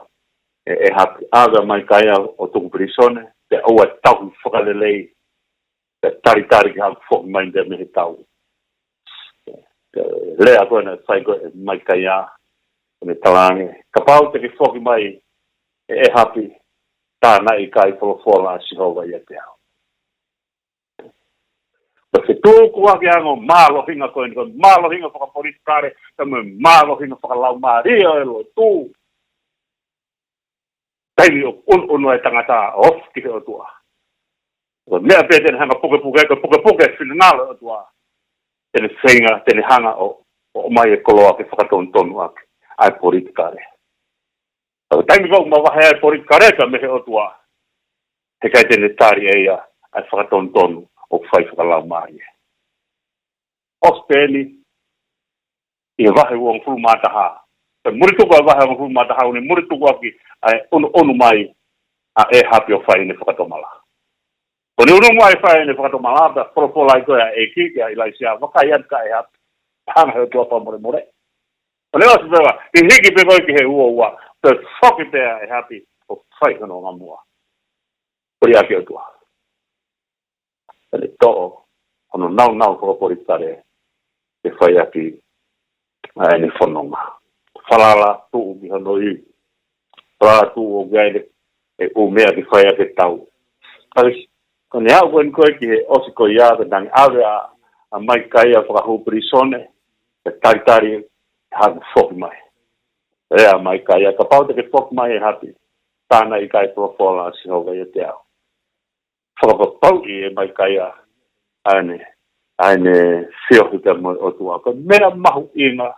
ʻe, ʻe ʻĒhapi, ʻave ʻa Maikaia ʻo tuku pilīsone, pea ʻoua ʻe tauhi fakalelei, pea talitali ke haʻu ʻo foki mai pea mei he tau. Pea lea ko ē naʻe fai ko ē ʻe Maikaia, ʻo ne talaange, kapau te ke foki mai ʻe ʻĒhapi, tā naʻe ʻikai folofola ʻa Sihova ʻiate au. Pea fetuku ʻaki ange ʻa e mālohinga ko eni, ko e mālohinga fakapolitikale, pea mo e mālohinga fakalaumālie ʻo e lotu. Taimi ʻoku ʻunuʻunu ai e tangata ʻo ofi ki he ʻOtua. Ko e meʻa pē te ne hanga ʻo pukepuke, ko e pukepuke e finangalo ʻo e ʻOtua. Te ne feinga, te ne hanga ʻo, ʻo ʻomai e koloa ke fakatonutonu ʻaki ʻa e politikale. Ka ko e taimi ko ē ʻoku mavahe ai e politikale mei he ʻOtua, he ʻikai te ne tali ʻe ia ʻa e fakatonutonu ʻoku fai fakalaumālie. ʻOsi pē eni ʻi he vahe uofulu mā taha. Pea mulituku ʻa e vahe uofulu mā taha, ʻo ne mulituku ʻaki ʻa e ʻunuʻunu mai ʻa ʻĒhapi ʻo fai ʻene fakatomala. Ko ʻene ʻunuʻunu mai ʻo fai ʻene fakatomala, pea folofola ai ko ē ʻa e ʻEiki kia ʻIlaisiā, vakai atu kia ʻĒhapi, hanga he ʻOtua ʻo fakamolemole. ʻO ne ʻosi pē leva, ʻi he hiki pē ko ē ki he uaua, pea foki pē ʻa ʻĒhapi ʻo fai hono ngamua. Kole ʻaki e ʻOtua. Pea ne toʻo hono nāunau fakapolitikale ke fai ʻaki ʻa ʻene fononga. Falala tuʻu ki hono ivi. Falala tuʻu ʻoku ʻi ai e ʻū meʻa ke fai ʻaki e tau. Ka ko ʻene aʻu ko eni ko ē ki he ʻosi ko ia, ko e tangi ʻave ʻa, ʻa Maikaia ʻo fakahū pilīsone, pea talitali ke haʻu ʻo foki mai. Lea ʻa Maikaia, kapau te ke foki mai ʻĒhapi, tā naʻe ʻikai folofola ʻa Sihova ʻiate au. Fakapapauʻi ʻe Maikaia ʻa ʻene, ʻa ʻene feohi pea mo e ʻOtua. Ko e meʻa mahuʻinga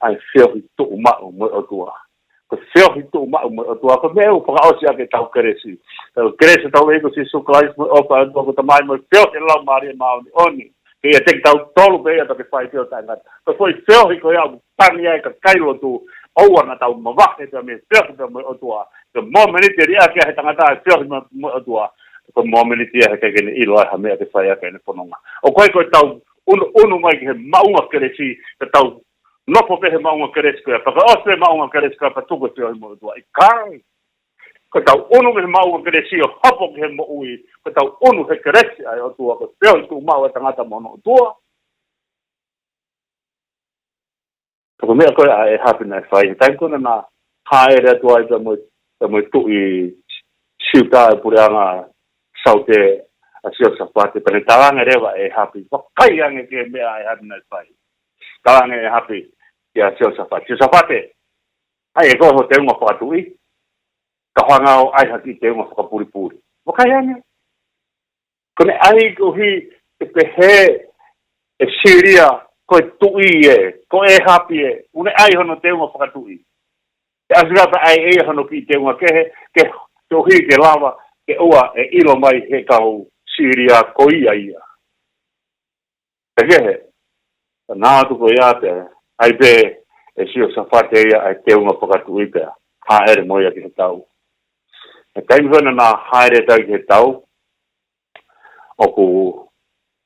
ʻa e feohi tuʻumaʻu mo e ʻOtua. Ko e feohi tuʻumaʻu mo e ʻOtua ko e meʻa ʻoku fakaʻosi ʻaki ʻetau kelesi. Ko e kelesi ʻa hotau ʻEiki ko Sīsū Kalaisi mo e ʻofa ʻa e ʻOtua ko e Tamai mo e feohi ʻa e Laumālie Māʻoniʻoni. Ke ʻiate kitautolu pē ia pea ke fai pē ʻo taʻengata. Ko e foʻi feohi ko ia ʻoku tangi ai e kakai lotu, ʻoua naʻa tau mavahe pea mei he feohi pea mo e ʻOtua. Ko e momeniti ʻe liʻaki ai he tangata e feohi mo, mo e ʻOtua, ko e momeniti ia he ʻikai ke ne ʻilo ai ha meʻa ke fai ʻaki ʻene fononga. ʻOku ʻikai ko ʻetau ʻunuʻunu mai ki he maʻunga kelesi, ka tau nofo pē he maʻunga kelesi ko ia, pea ka ʻosi pē maʻunga kelesi ko ia pea tuku e feohi mo e ʻOtua. ʻIkai. Ko ʻetau ʻunu mei he maʻunga kelesi ʻo hopo ki he moʻui, ko ʻetau ʻunu he kelesi ʻa e ʻOtua, ko e feohi tuʻumaʻu ʻa e tangata mo hono ʻOtua. Ko e meʻa ko ē ʻa ʻĒhapi naʻe fai, he taimi ko ē naʻa na hāʻele atu ai pea mo, pea mo e tuʻi Siuta ʻa e puleʻanga Saute ʻa Siosafate, pea ne talaange leva ʻe ʻĒhapi, vakai ange ki he meʻa ʻa ʻĒhapi naʻe fai. Talaange ʻe ʻĒhapi kia Siosafate, Siosafate, ʻai ʻe koe ho teunga fakatuʻi, ka u hanga ʻo ʻai ha kiʻi teunga fakapulipuli. Vakai ange. Ko ʻene ʻai koeʻuhi ke pehē ʻe Sīlia, ko e tuʻi ē, ko ʻĒhapi ē, ʻoku ne ʻai hono teunga fakatuʻi. Ke ʻasi leva pea ʻai ʻe ia hono kiʻi teunga kehe, ke, koeʻuhi ke lava, ke ʻoua ʻe ʻilo mai he kau Sīlia ko ia ia. Pea kehe, naʻa na ō atu ko ia pea ʻai pē ʻe Siosafate ia ʻa e teunga fakatuʻi pea hāʻele mo ia ki he tau. He taimi ko ē naʻa na hāʻele atu ai ki he tau, ʻoku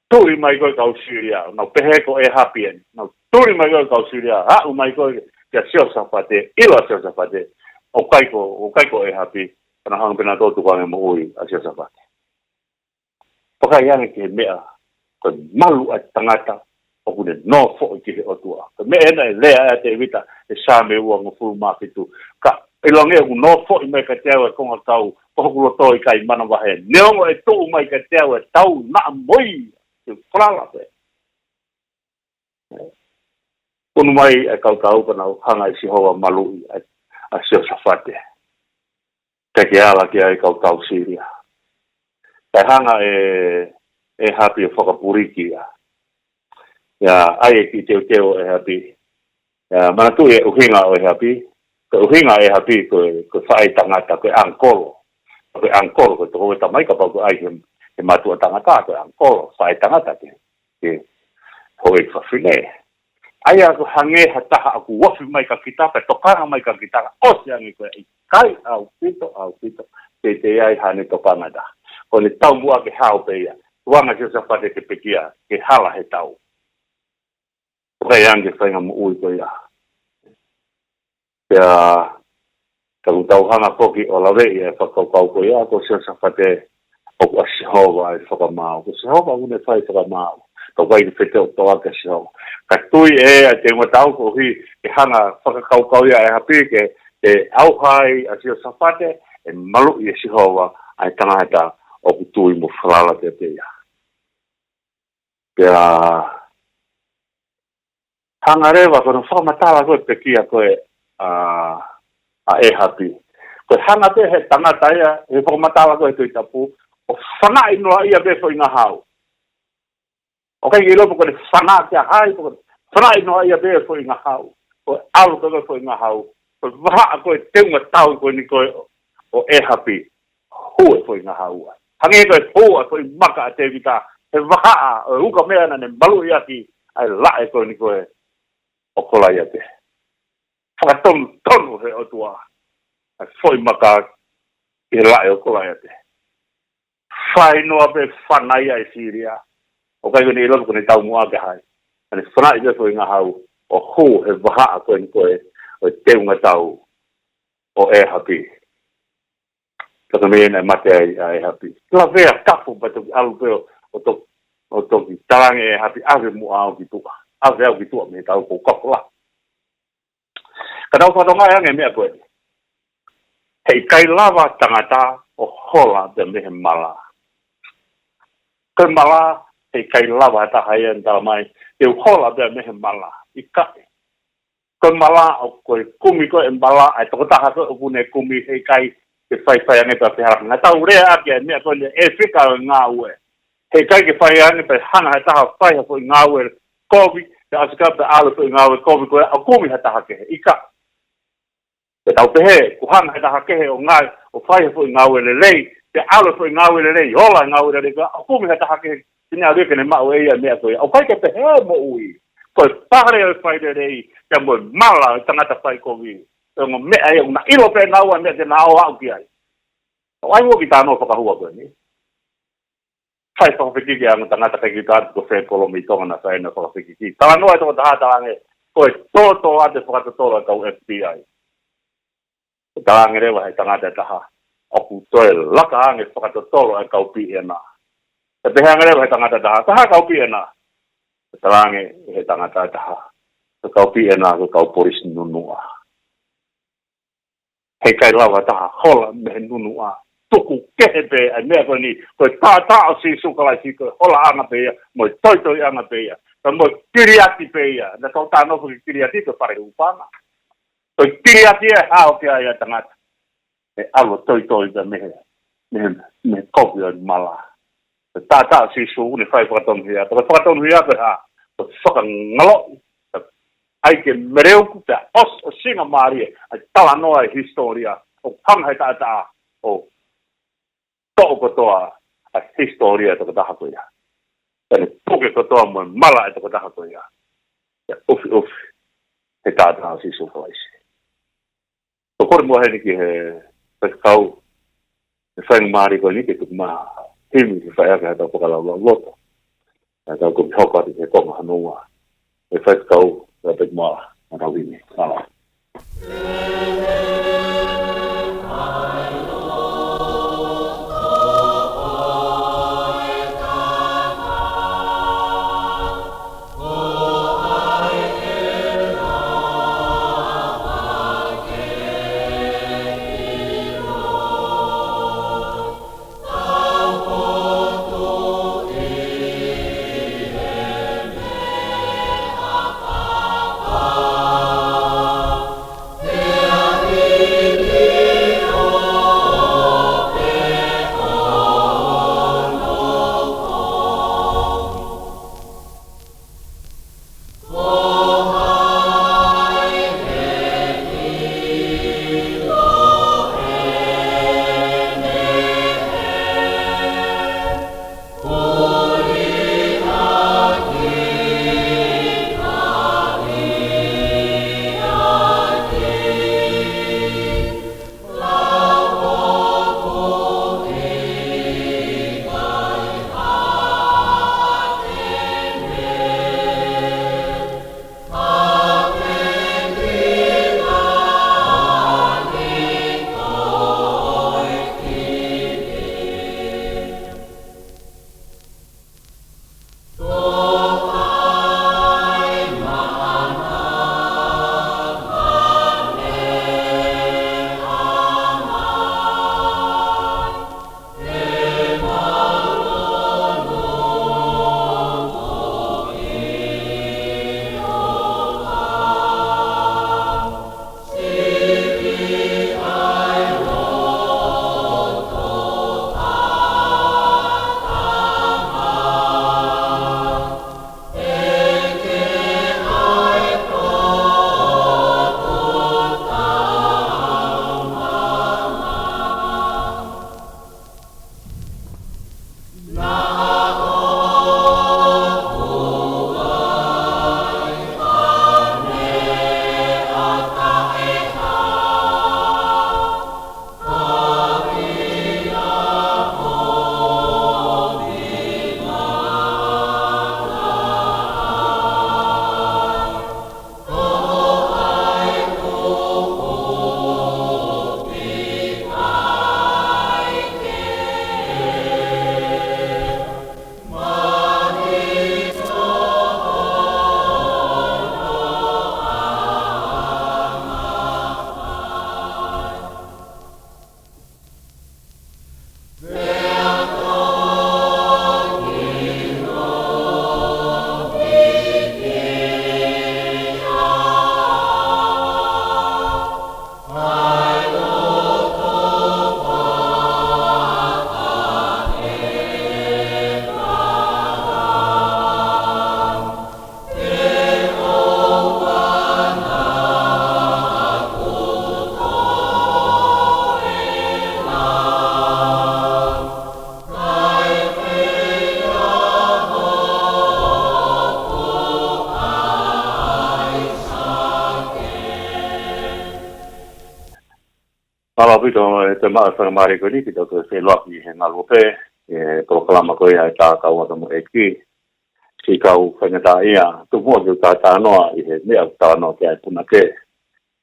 tuli mai ko ē kau Sīlia, nau pehē ko ʻĒhapi eni, nau tuli mai ko ē kau Sīlia, aʻu mai ko ē kia Siosafate, ʻilo ʻa Siosafate ʻoku ʻikai ko, ʻoku ʻikai ko ʻĒhapi, pea nau hanga pē ʻo tukuange moʻui ʻa Siosafate. Vakai ange ki he meʻa, ko e malu ʻa e tangata ʻoku ne nofoʻi ki he ʻOtua. Ko e meʻa ena ʻe lea ai ʻa Tēvita he Saame uangofulu mā fitu. Ka ʻilonga ʻoku nofoʻi mai kiate au ʻa e kongakau, ko hoku loto ʻikai manavahē. Neongo ʻe tuʻu mai kiate au ʻa e tau naʻa mo ia, ke falala pē. ʻUnu mai ʻa e kau tau pea nau hanga ʻe Sihova ʻo maluʻi ʻa, ʻa Siosafate. Kae ke ala ki ai kau tau Sīlia. Kae hanga ʻe, ʻe ʻĒhapi ʻo fakapuliki ia. ʻIo, ʻai e kiʻi teuteu ʻo ʻĒhapi. ʻIo, manatuʻi e ʻuhinga ʻo ʻĒhapi. Ko e ʻuhinga ʻo ʻĒhapi ko e, ko e faʻētangata, ko e ʻangikolo. Ko e ʻangikolo, ko e tokoua tamai kapau ko e ʻai he, he mātuʻa tangata, ko e ʻangikolo, faʻētangata ke, ke houʻeiki fafine. ʻA ia ʻoku hangē ha taha ʻoku ofi mai kia kita, pea tokanga mai kia kita, ʻosi ange ko ē, ʻikai ʻaupito, ʻaupito, teitei ʻai haʻane tokanga ʻe taha. Ko ʻene taumuʻa ke hao pē ia, tuanga Siosafate ke pekia, ke hala he tau. ʻOku ʻikai ange faʻahinga moʻui ko ia. Pea, ka ʻoku tau hanga foki ʻo laveʻi e fakakaukau ko ia, ko Siosafate ʻoku ʻa Sihova ʻa e fakamaau. Ko Sihova ʻoku ne fai fakamaau. Ka ʻoku ʻikai ke fetōtoa kia Sihova. Ka tui ʻe ia ʻa e teunga tau koeʻuhi ke hanga fakakaukau ia ʻe ʻĒhapi ke, ke ʻauha ai ʻa Siosafate, ʻe maluʻi ʻe Sihova ʻa e tangata ʻoku tui mo falala kiate ia. Pea hanga leva ko hono fakamatala ko ē pekia ko ē ʻa, ʻa ʻĒhapi. Ko e hanga pē he tangata ia, he fakamatala ko ē he Tohi Tapu, ʻo fanaʻi noaʻia pē foʻi ngahau. ʻOku ʻikai ke ʻilo pe ko ʻene fanaʻi kia hai, pe ko ʻene fanaʻi noaʻia pē foʻi ngahau. Ko e ʻalu pē ko ē foʻi ngahau. Ko e vahaʻa ko ē teunga tau ko eni ko ē ʻo, ʻo ʻĒhapi. Hū e foʻi ngahau ai. Hangē ko e hū ʻa e foʻi maka ʻa Tēvita. He vahaʻa ʻo e uka meʻa naʻa ne maluʻi ʻaki ʻa e laʻe ko eni ko ē ʻo Kolaiate. Fakatonutonu he ʻOtua ʻa e foʻi maka ʻi he laʻe ʻo Kolaiate. Fai noa pē fanaʻi ai Sīlia. ʻOku ʻikai ke ne ʻilo pe ko ʻene taumuʻa kia hai. Ka ne fanaʻi pē foʻi ngahau ʻo hū he vahaʻa ko eni ko ē ʻo e teunga tau ʻo ʻĒhapi. Ka ko e meʻa naʻe mate ai ʻa ʻĒhapi. Lavea tapu pea toki ʻalu pē ʻo, ʻo to-, ʻo toki talaange ʻe ʻĒhapi ʻave muʻa au ki tuʻa. ʻAve au ki tuʻa mei he tau ko e kapo lahi. Ka tau fakatokangaʻi ange e meʻa ko eni. Heʻikai lava tangata ʻo hola pea mei he mala. Ko e mala, heʻikai lava ha taha ia ʻo tala mai, te u hola pea mei he mala. ʻIkai. Ko e mala ʻoku ko e kumi ko ē mala, ʻa e tokotaha ko ē ʻoku ne kumi heʻikai ke faifai ange pea pehē hala. Naʻa tau lea ʻaki e meʻa ko eni ʻe fika ʻo e ngāue. He ʻikai ke fai ange pea hanga ʻe ha taha ʻo fai ha foʻi ngāue kovi, pea ʻosi ka pea ʻalu e foʻi ngāue kovi ko ia ʻo kumi ha taha kehe. ʻIkai. Pea tau pehē, kuo hanga ʻe ha taha kehe ʻo ngāue, ʻo fai ha foʻi ngāue lelei, pea ʻalu e foʻi ngāue lelei, ola e ngāue lelei ko ia, ʻo kumi ha taha kehe, te ne ʻalu ia ke ne maʻu ʻe ia e meʻa ko ia. ʻOku ʻikai ke pehē e moʻui. Ko e pale ʻo e fai lelei, pea mo e mala ʻo e tangata fai kovi. Ko e ongo meʻa ia ʻoku na ʻilo pē naua e meʻa te na ō ʻo aʻu ki ai. ʻOku ʻi ai muʻa e kiʻi talanoa fakahua ko eni. Fai fakafekiki ʻa e ongo tangata, ʻikai ke u ʻilo pe ko fē kolo mei Tonga naʻe fai ʻena fakafekiki. Talanoa e tokotaha, talaange, ko e tōtōatu e fakatotolo ʻa e kau F B I. Talaange leva ʻe he tangata ʻe taha, ʻoku toe laka ange e fakatotolo ʻa e kau P N R. Pea pehē ange leva ʻe he tangata ʻe taha, ko e hā e kau P N R? Talaange ʻe he tangata ʻe taha, ko e kau P N R ko e kau polisi nunuʻa. He ʻikai lava ha taha ʻo hola mei he nunuʻa. Tuku kehe pē ʻa e meʻa ko eni, ko e taʻataʻa ʻo Sīsū Kalaisi, ko e holaʻanga pē ia, mo e toitoiʻanga pē ia, pea mo e Kiliati pē ia. Naʻa tau talanoa ki he Kiliati, ko e fale hūfanga. Ko e Kiliati ʻe hao ki ai ʻa e tangata. ʻE ʻalu ʻo toitoi pē mei he, mei he, mei he kovi ʻo e mala. Ko e taʻataʻa ʻo Sīsū ʻoku ne fai e fakatonuhia. Ko e fakatonuhia ko e hā? Ko e fakangaloʻi ʻa e ʻai ke meleuku pea ʻosi, ʻosingamālie ʻa e talanoa ʻa e hisitōlia, ʻo hanga ʻe he taʻataʻa ʻo toʻo kotoa ʻa e hisitōlia ʻo e tokotaha ko ia. Pea ne puke kotoa mo e mala ʻo e tokotaha ko ia. Pea ʻufiʻufi ʻe he taʻataʻa ʻo Sīsū Kalaisi. Ko e kole muʻa heni ki he faifekau, ʻe fai mālie ko eni ke tuku mai ha himi ke fai ʻaki haʻatau fakalaulauloto. Naʻa tau kumi hoko atu ki he konga hono ua. ʻE faifekau, ʻe peki muʻa, naʻa tau himi. Mālō. Mālō ʻaupito e te maʻu e faingamālie ko eni ke tau toe feʻiloaki he ngaluope, e polokalama ko ia e Tā Kau Ata mo e ʻEiki. Siʻi kau faingataʻaʻia, tuku muʻa ke u talanoa ʻi he meʻa ʻoku talanoa ki ai e punake.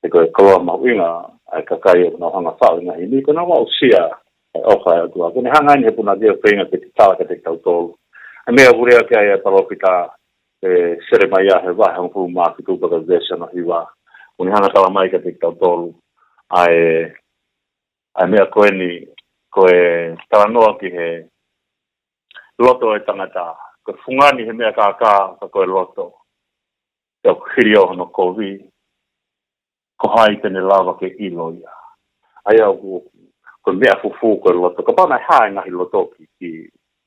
He ko e koloa mahuʻinga ʻa e kakai ʻoku nau hanga ʻo faʻu e ngaahi ni, ko ʻenau aʻusia e ʻofa ʻa e ʻOtua. Ko ʻene hanga eni he punake ʻo feinga ke tatala kiate kitautolu. ʻA e meʻa ʻoku lea ki ai e palōfita ʻe Selemaia he vahe hongofulu mā fitu pea ko e veesi hono hiva. ʻOku ne hanga ʻo tala mai kiate kitautolu ʻa e, ʻa e meʻa ko eni, ko e talanoa ki he loto ʻo e tangata. Ko e fungani he meʻa kākā, ka ko e loto. ʻOku hili ʻo hono kovi, ko hai te ne lava ke ʻilo ia? ʻA ia ʻoku, ko e meʻa fufū ko e loto. Kapau naʻe hā e ngaahi loto ki, ki,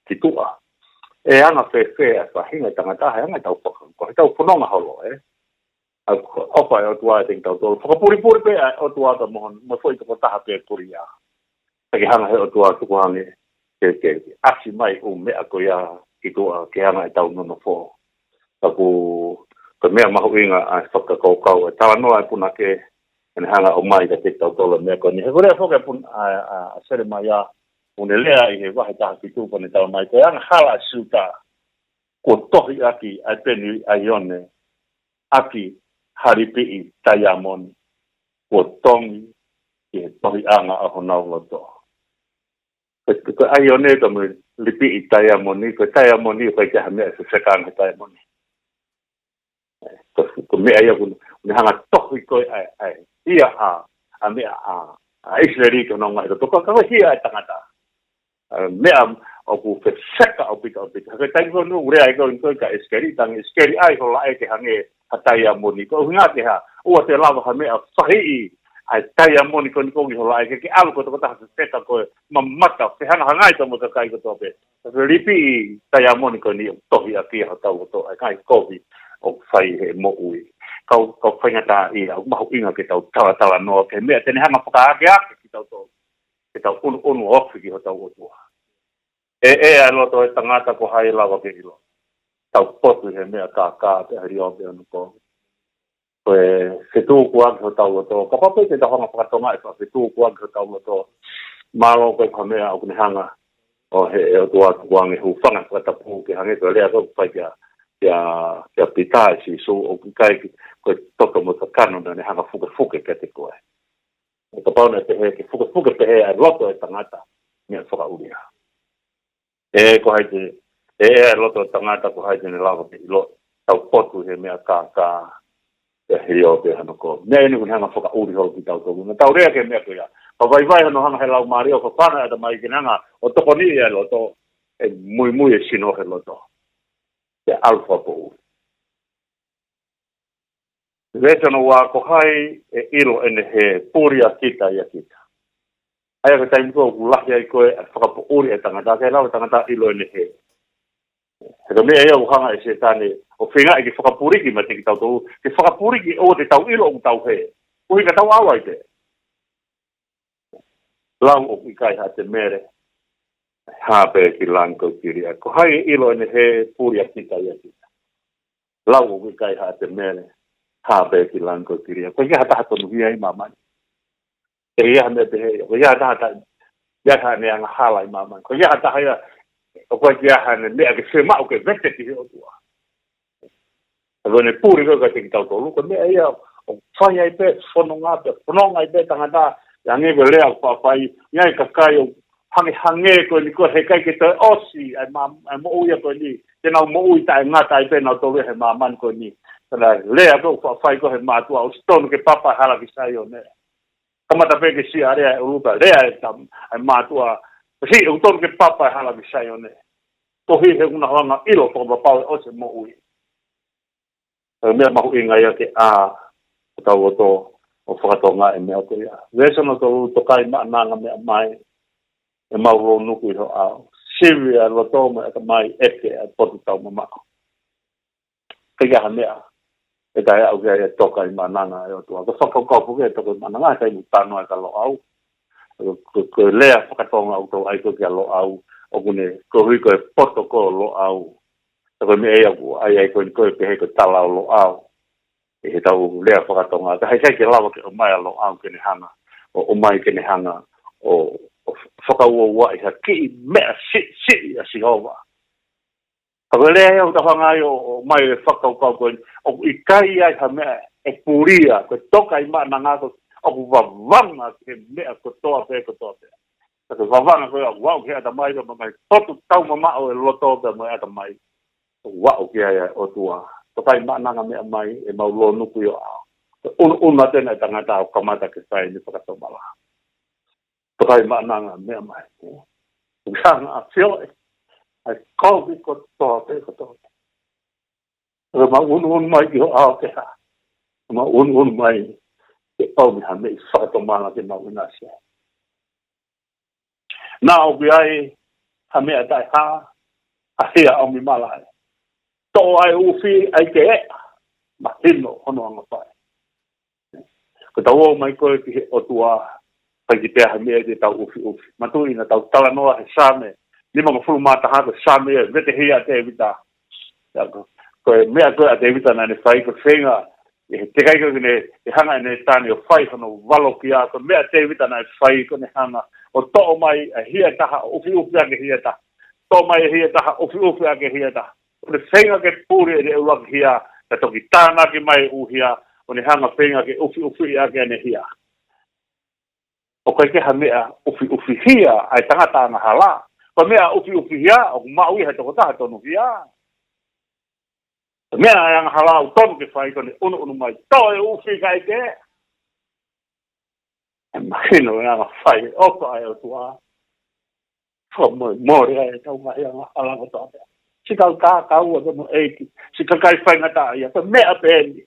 ki tuʻa, ʻe anga fēfē ʻa e faʻahinga ʻo e tangata, he anga ʻetau faka-, ko ʻetau fononga holo, ē? ʻA e ʻofa ʻa e ʻOtua ʻiate kitautolu. Fakapulipuli pē ʻa e ʻOtua ka mo hono, mo e foʻi tokotaha pē puli ia. Ka ke hanga he ʻOtua tuku ange ke, ke ʻasi mai ʻū meʻa ko ia ki tuʻa ke hanga ʻetau nonofo. Ka ko e meʻa mahuʻinga ʻa e fakakaukau, e talanoa e punake, ʻene hanga ʻo ʻomai kiate kitautolu e meʻa ko eni. He ko e lea foki e pun-, ʻa, ʻa, ʻa Selemaia, ʻoku ne lea ʻi he vahe taha fitu pea ne tala mai, ko e angahala ʻa Siuta, kuo tohi ʻaki ʻa e peni ʻaione, ʻaki ha lipiʻi taiamoni, kuo tongi ki he tohiʻanga ʻo honau loto. Ko, ko e ʻaione pea mo e lipiʻi taiamoni, ko e taiamoni ʻoku ʻikai ke ʻi ai ha meʻa ʻe fefeka ange he taiamoni. Ko, ko e meʻa ia ʻoku, ʻoku ne hanga ʻo tohi ko ē ʻa e, ʻa e, ia ʻa, ʻa e meʻa ʻa, ʻa ʻIsileli ki honau ngaahi loto, ka ko e hia ʻa e tangata. ʻA e meʻa ʻoku fefeka ʻaupito, ʻaupito. He ko e taimi ko ē ʻoku lea ai ko ē ko ē kia ʻIsikeli, tangi ʻIsikeli ʻai ho laʻe ke hangē ha taiamoni. Ko e ʻuhinga ke hā? ʻOua te lava ha meʻa ʻo fahiʻi ʻa e taiamoni ko eni ko ē ki ho laʻe ke, ke ʻalu ko e tokotaha fefeka, ko e mamata, fehangahangai pea mo e kakai kotoa pē. Ka ko e lipiʻi taiamoni ko eni ʻoku tohi ʻaki ia hotau loto, ʻa e ngaahi kovi ʻoku fai he moʻui. Kau, kau faingataʻaʻia, ʻoku mahuʻinga ke tau talatalanoa ki he meʻa te ne hanga ʻo fakaakeake kitautolu ke tau ʻunuʻunu ofi ki hotau ʻOtua. ʻE, ʻe ʻa e loto ʻo e tangata, ko hai ʻe lava ke ʻilo? Tau potu he meʻa kākā pea hili ʻo pea hono kovi. Ko e fetukuaki hotau loto. Kapau pē te tau hanga ʻo fakatonga e fakafetukuaki hotau loto, mālō ko e ko e meʻa ʻoku ne hanga ʻo he, ʻe ʻOtua tuku ange, hūfanga he fakatapu ke hangē ko e lea ko ē ʻoku fai kia, kia, kia Pita ʻe Sīsū, ʻoku ʻikai ke, ko e toto mo e kakano naʻa ne hanga ʻo fukefuke kiate koe. ʻE kapau naʻe pehē ke fukefuke pehē ʻa e loto ʻo e tangata, meʻa fakaʻulia. ʻE, ko hai te, ʻe, ʻe ʻa e loto ʻo e tangata, ko hai te ne lava ke ʻilo? Tau potu he meʻa kākā pea hili ʻo pea hono kovi. Meʻa eni ʻoku ne hanga ʻo fakaʻuli holo kitautolu. Naʻa tau lea ki he meʻa ko ia. Ka vaivai hono hanga he Laumālie ʻo fafanga e ʻatamai ke ne hanga ʻo tokoniʻi ʻa e loto, ʻe muimui e sino he loto. Pea ʻalu fakapoʻuli. Veesi hono ua, ko hai ʻe ʻilo ʻene hē, puli ʻa kita ʻia kita. ʻA ia ko e taimi ko ē ʻoku lahi ai ko ē ʻa e fakapoʻuli ʻa e tangata, ʻikai lava e tangata ʻo ʻilo ʻene hē. He ko e meʻa ia ʻoku hanga ʻe Sētane ʻo feingaʻi ke fakapuliki meiate kitautolu, ke fakapuliki ʻoua te tau ʻilo ʻoku tau hē. Koeʻuhi ka tau ʻalu ai pē. Lau ʻoku ʻikai haʻate mele, hā pē ki langi ko e kilia. Ko hai ʻe ʻilo ʻene hē, puli ʻa kita ʻia kita. Lau ʻoku ʻikai haʻate mele, hā pē ki langi ko e kilia. ʻOku ʻikai ha taha tonuhia ʻi māmani. ʻIkai ha meʻa pehē, ʻoku ʻikai ha taha ta-, ʻikai haʻane angahala ʻi māmani. ʻOku ʻikai ha taha ia, ʻoku ʻikai haʻane meʻa ke fiemaʻu ke vete ki he ʻOtua. Ka ko ʻene puli ko ē kiate kitautolu, ko e meʻa ia ʻoku fai ai pē fononga, pea fononga ai pē tangata, ʻo hangē ko e lea ʻoku faʻa fai, ʻi ai e kakai ʻoku hangehangē ko eni ko e heʻikai ke toe ʻosi ʻa e ma-, ʻa e moʻui ko eni, te nau moʻui taʻengata ai pē nautolu he māmani ko eni. Ka naʻe lea ko ē ʻoku faʻa fai ko ē he mātuʻa, ʻosi tonu ke papa e hala ki Saione. Kamata pē ke siʻi lea e ʻulu pea lea e tam-, ʻa e mātuʻa, siʻi ʻoku tonu ke papa e hala ki Saione. Koeʻuhi he ʻoku nau hanga ʻo ʻilo fakapapau ʻe ʻosi e moʻui. Ko e meʻa mahuʻinga ia ke ʻā hotau loto ʻo fakatonga e meʻa ko ia. Veesi hono tolu, toka ʻi Maʻananga meʻa mai, ʻemau lounuku ʻi ho ʻao. Sivi ʻa e loto mo e ʻatamai, ʻeke ʻa e potu taumamaʻo. ʻIkai ha meʻa ʻe taʻeaʻu ki ai e toka ʻi Maʻananga ʻa e ʻOtua. Ko e fakakaukau foki e toka ʻi Maʻananga, he taimi ʻoku talanoa ai kia Loʻau. Ko, ko, ko e lea faka-Tonga ʻoku tau ʻai ko ē kia Loʻau, ʻoku ne koeʻuhi ko e poto ko ē ʻo Loʻau. Ka ko e meʻa ia ʻoku ʻai ai ko eni ko e pehē ko e tala ʻo Loʻau ʻi heʻetau lea faka-Tonga. Ka heʻikai ke lava ke ʻomai ʻa Loʻau ke ne hanga ʻo, ʻo ʻomai ke ne hanga ʻo, ʻo fakauouaʻi ha kiʻi meʻa siʻisiʻi ʻa Sihova. Ka ko e lea ia ʻoku tau hanga ai ʻo, ʻo ʻomai e fakakaukau ko eni, ʻoku ʻikai ai ha meʻa ʻe pulia, ko e toka ʻi maʻananga ko, ʻoku vavanga ki he meʻa kotoa pē, kotoa pē. Ka ko e vavanga ko ia ʻoku aʻu ki he ʻatamai, ko e ngaahi potu taumamaʻo ʻo e loto pea mo e ʻatamai. ʻOku aʻu ki ai ʻa e ʻOtua. Toka ʻi maʻananga meʻa mai, ʻemau lōnuku ʻi ho ʻao. Ko e ʻunuʻunu atu ena ʻa e tangata ʻoku kamata ke fai ʻene fakatomala. Toka ʻi maʻananga meʻa mai. ʻOku hanga ʻo ʻafioʻi ʻa e kovi kotoa pē, kotoa pē. ʻOku mau ʻunuʻunu mai ki ho ʻao ke hā? ʻOku mau ʻunuʻunu mai ke ʻomi ha meʻi fakatomala ke mau ʻinasi ai. Naʻa ʻoku ʻi ai ha meʻa taʻehā, ha hia ʻomi malaʻe. Toʻo ʻa e ʻufi ʻa e keʻa, mahino hono angafai. Ko ʻetau ō mai ko ē ki he ʻOtua, ʻikai ke ʻi ai ha meʻa te tau ʻufiʻufi. Manatuʻi naʻa tau talanoa he Saame nimangofulu mā taha, ko e Saame ia ʻo e vete hia ʻa Tēvita. Ia ko, ko e meʻa ko ē ʻa Tēvita naʻa ne fai ko e feinga, ʻe he teʻeki ai ke ne, ʻe hanga ʻe Nētane ʻo fai hono valokia, ko e meʻa ʻa Tēvita naʻe fai ko ʻene hanga ʻo toʻo mai ʻa e hia ʻe taha ʻo ʻufiʻufi ʻaki e hia ʻe taha. Toʻo mai e hia ʻe taha ʻo ʻufiʻufi ʻaki e hia ʻe taha. ʻO ne feinga ke puli ʻene ʻuluaki hia, ka toki tānaki mai e ʻū hia, ʻo ne hanga feinga ke ʻufiʻufi ʻaki ʻene hia. ʻOku ʻikai ke ha meʻa ʻufiʻufi hia ʻa e tangata angahala. Ko e meʻa ʻufiʻufi hia, ʻoku maʻu ia he tokotaha tonu hia. Ko e meʻa ʻa e angahala ʻoku tonu ke fai ko ʻene ʻunuʻunu mai, toʻo e ʻufi kae kehe. ʻE mahino e angafai ʻoku ʻa e ʻOtua. Fakamolemole ʻa ʻetau ngaahi angahala kotoa pē. Siʻi kau kākau ʻa pea mo e ʻEiki. Siʻi kakai faingataʻaʻia, ko e meʻa pē eni.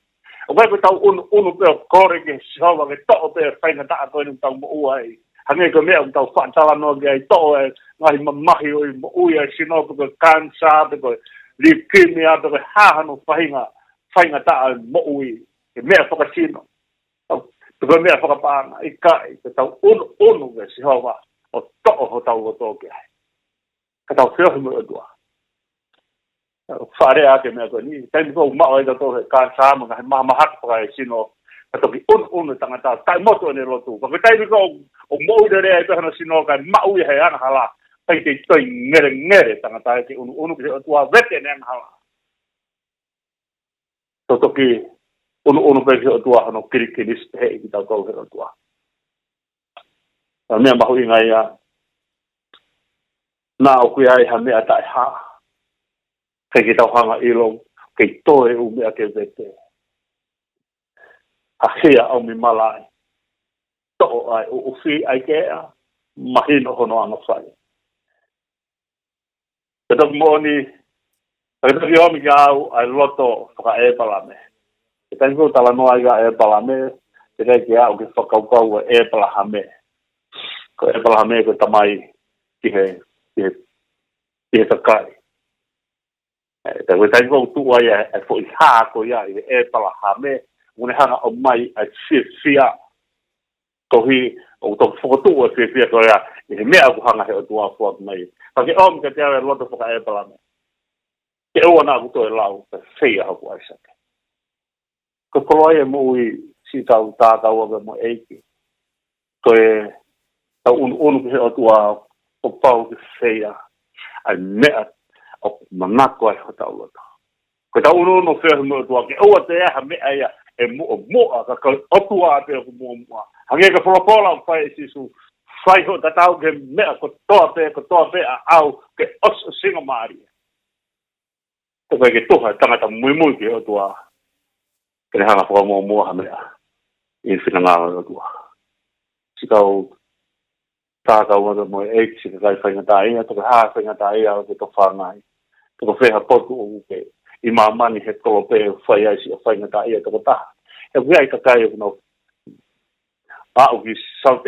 ʻOku ʻikai ko ʻetau ʻunuʻunu pē ʻo kole ki Sihova ke toʻo pē faingataʻa ko eni ʻoku tau moʻua ai. Hangē ko e meʻa ʻoku tau faʻa talanoa ki ai, toʻo e ngaahi mamahi ʻo e moʻui ʻa e sino pe ko e kanisā pe ko e leukemia pe ko e hā hano faʻahinga faingataʻa ʻo e moʻui. Ko e meʻa fakasino. Pe ko e meʻa fakapaʻanga, ʻikai, ke tau ʻunuʻunu kia Sihova ʻo toʻo hotau loto ki ai. Ka tau feohi mo e ʻOtua. Faʻa lea ʻaki e meʻa ko eni, taimi ko ē ʻoku maʻu ai tautolu he kanisā mo e ngaahi mahamahaki fakaesino, ka toki ʻunuʻunu e tangata, taʻemotu ʻene lotu. Ka ko e taimi ko ē ʻoku moʻui lelei ai pē hono sino kae maʻu ia he angahala, ʻikai ke toe ngelengele e tangata ia ke ʻunuʻunu ki he ʻOtua, vete ʻene angahala. Tau toki ʻunuʻunu pē ki he ʻOtua hono kilikilisi pehē ʻe kitautolu he ʻOtua. Ko e meʻa mahuʻinga ia, naʻa ʻoku ʻi ai ha meʻa taʻehā, ʻikai ke tau hanga ʻo ʻilo, kei toe ʻū meʻa ke vete. Ha hia ʻomi malaʻe, toʻo ʻa e ʻufi ʻa e keʻa, mahino hono angafai. Ko e toki moʻoni, ko e toki ʻomi kiate au ʻa e loto fakaʻĒpalame. Ko e taimi ko ē ʻoku talanoa ai ki ai ʻa ʻĒpalame, ʻikai ke aʻu ki he fakakaukau ʻa ʻĒpalahame. Ko ʻĒpalahame ko e tamai ki he, ki he, ki he kakai. ʻE, ka ko e taimi ko ē ʻoku tuʻu ai ʻa e, ʻa e foʻi hā ko ia ʻi he ʻĒpalahame, ʻoku ne hanga ʻo ʻomai ʻa e fiefia. Koeʻuhi ʻoku toki fokotuʻu e fiefia ko ia ʻi he meʻa ʻoku hanga he ʻOtua ʻo foaki mai. Ka ke ʻomi kiate au e loto fakaʻĒpalame. Ke ʻoua naʻa ku toe lau, pea feia hoku ʻAisake. Ko e koloa ia e moʻui, siʻi kau tā kau ʻa pea mo e ʻEiki. Ko ʻetau ʻunuʻunu ki he ʻOtua, kuo pau ke feia ʻa e meʻa ʻoku manako ai hotau loto. Ko ʻetau ʻunuʻunu ʻo feohi mo e ʻOtua, ke ʻoua toe ʻi ai ha meʻa ia ʻe muʻomuʻa, ka ko e ʻOtua pē ʻoku muʻomuʻa. Hangē ko e folofola ʻoku fai ʻe Sīsū, fai hoʻo tatau ki he meʻa kotoa pē, kotoa pē ʻaʻau, ke ʻosiʻosingamālie. He ʻoku ʻikai ke tuha e tangata muimui ki he ʻOtua ke ne hanga ʻo fakamuʻomuʻa ha meʻa ʻi he finangalo ʻo e ʻOtua. Siʻi kau tā kau ʻa pea mo e ʻEiki, siʻi kakai faingataʻaʻia, toko hā faingataʻaʻia ʻoku ke tofanga ai. Toko fē ha potu ʻoku ke ʻi māmani he kolope ʻoku fai ai siʻa faingataʻaʻia toko taha. He ʻoku ʻi ai e kakai ʻoku nau aʻu ki South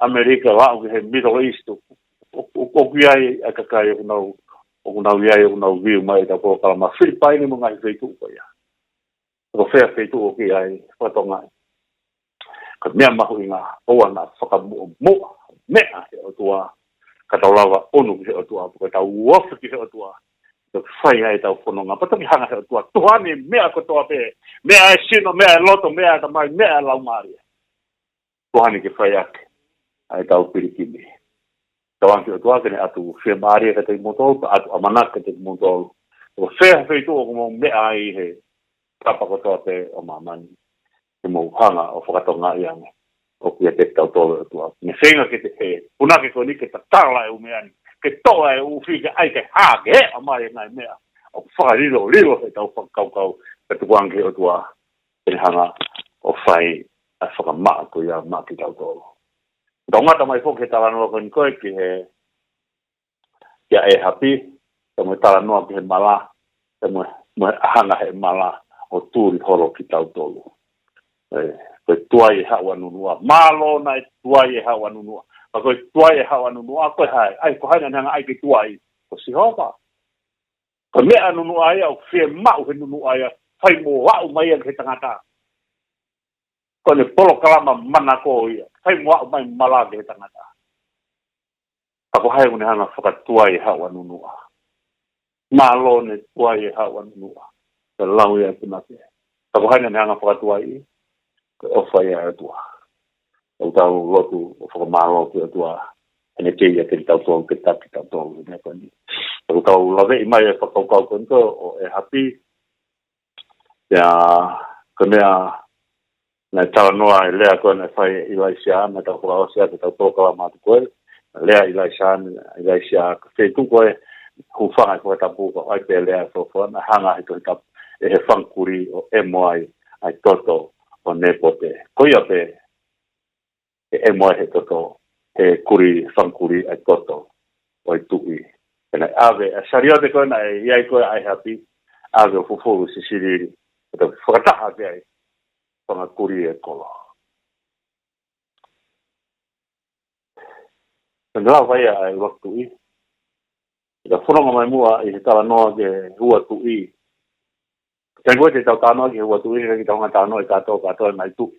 America, aʻu ki he Middle East, ʻo, ʻo, ʻoku ʻi ai e kakai ʻoku nau, ʻoku nau ʻi ai, ʻoku nau view mai ʻetau polokalama, Filipaini mo e ngaahi feituʻu ko ia. Ko fē feituʻu ʻoku ʻi ai, fakatonga. Ko e meʻa mahuʻinga, ʻoua naʻa fakamuʻomuʻa meʻa he ʻOtua, ka tau lava ʻunu ki he ʻOtua, pea tau ofi ki he ʻOtua, pea fai ai ʻetau fononga, pea toki hanga he ʻOtua ʻo tuha ʻa e meʻa kotoa pē, meʻa ʻa e sino, meʻa ʻa e loto, meʻa ʻa e ʻatamai, meʻa ʻa e laumālie. Tuʻa ni ke fai ʻaki ʻa ʻetau pilikimi. Tauange ki he ʻOtua ke ne ʻatu fiemālie kiate kimoutolu, pea ʻatu ʻamanaki kiate kimoutolu. Ko fē ha feituʻu ʻoku mou meʻa ai he tapa kotoa pē ʻo māmani, ke mou hanga ʻo fakatokangaʻi ange ʻoku ʻiate kitautolu e ʻOtua. Ne feinga ke te, he punake ko eni ke tatala e ʻū meʻa ni, ke toʻo e ʻū fili, ke ʻai ke hā, ke eʻa mai e ngaahi meʻa ʻoku fakalilolilo heʻetau fakakaukau, ka tukuange ki he ʻOtua ke ne hanga ʻo fai ʻa e fakamaʻa ko ia maʻa kitautolu. Tau ngata mai foki he talanoa ko eni ko ē ki he, kia ʻĒhapi, pea mo e talanoa ki he mala, pea mo e, mo e hanga he mala ʻo tuli holo kitautolu. ʻE, ko e tuai ʻe haʻu ʻa nunuʻa. Mālō naʻe tuai ʻe haʻu ʻa nunuʻa. Pea ko e tuai ʻe haʻu ʻa nunuʻa, ko e hā? ʻAi, ko hai naʻa ne hanga ʻai ke tuai? Ko Sihova. Ko e meʻa ʻa nunuʻa ia, ʻoku fiemaʻu he nunuʻa ia, fai mo aʻu mai ia ki he tangata. Ko ʻene polokalama manako ia, fai mo aʻu mai mala ki he tangata. Ka ko hai ʻoku ne hanga fakatuai ʻa e haʻu ʻa nunuʻa? Mālō naʻe tuai ʻa e haʻu ʻa nunuʻa. Ka lau ia ʻe punake. Ka ko hai naʻa ne hanga fakatuai? Ko e ʻofa ia ʻa e ʻOtua. ʻOku tau lotu ʻo fakamālō ki he ʻOtua heʻene kei ʻiate kitautolu, ke taki kitautolu he meʻa ko eni. ʻOku tau laveʻi mai e fakakaukau ko eni ko ē ʻo ʻĒhapi, ia, ko e meʻa naʻe talanoa e lea ko ē naʻe fai ʻe ʻIlaisiā, naʻa tau fakaʻosi ʻaki ʻetau polokalama atu ko ē, lea ʻa ʻIlaisiā, ʻIlaisiā, ko e feituʻu ko ē, hūfanga he fakatapu, ka ʻoku ʻi ai pē lea ʻa e folofola, naʻe hanga he Tohi Tapu, ʻe he fanga kulī ʻo ʻemo ai ʻa e toto ʻo Nēpote. Ko ia pē, ʻe ʻemo ai he toto, he kulī, fanga kulī ʻa e toto ʻo e tuʻi. Pea naʻe ʻave ʻa e saliote ko ē naʻe ʻi ai ko ē ʻa ʻĒhapi, ʻave ʻo fufulu Sisilili, ʻo toe fakataha pē ai fanga kulī ʻo e kolo. Pea naʻe lava ia ʻa e ʻuluaki tuʻi. Pea fononga mai muʻa ʻi he talanoa ki he ua tuʻi. Taimi ko ē te tau talanoa ki he ua tuʻi, ʻikai ke tau hanga ʻo talanoa ʻi he kātoa, kātoa e ngaahi tuʻi.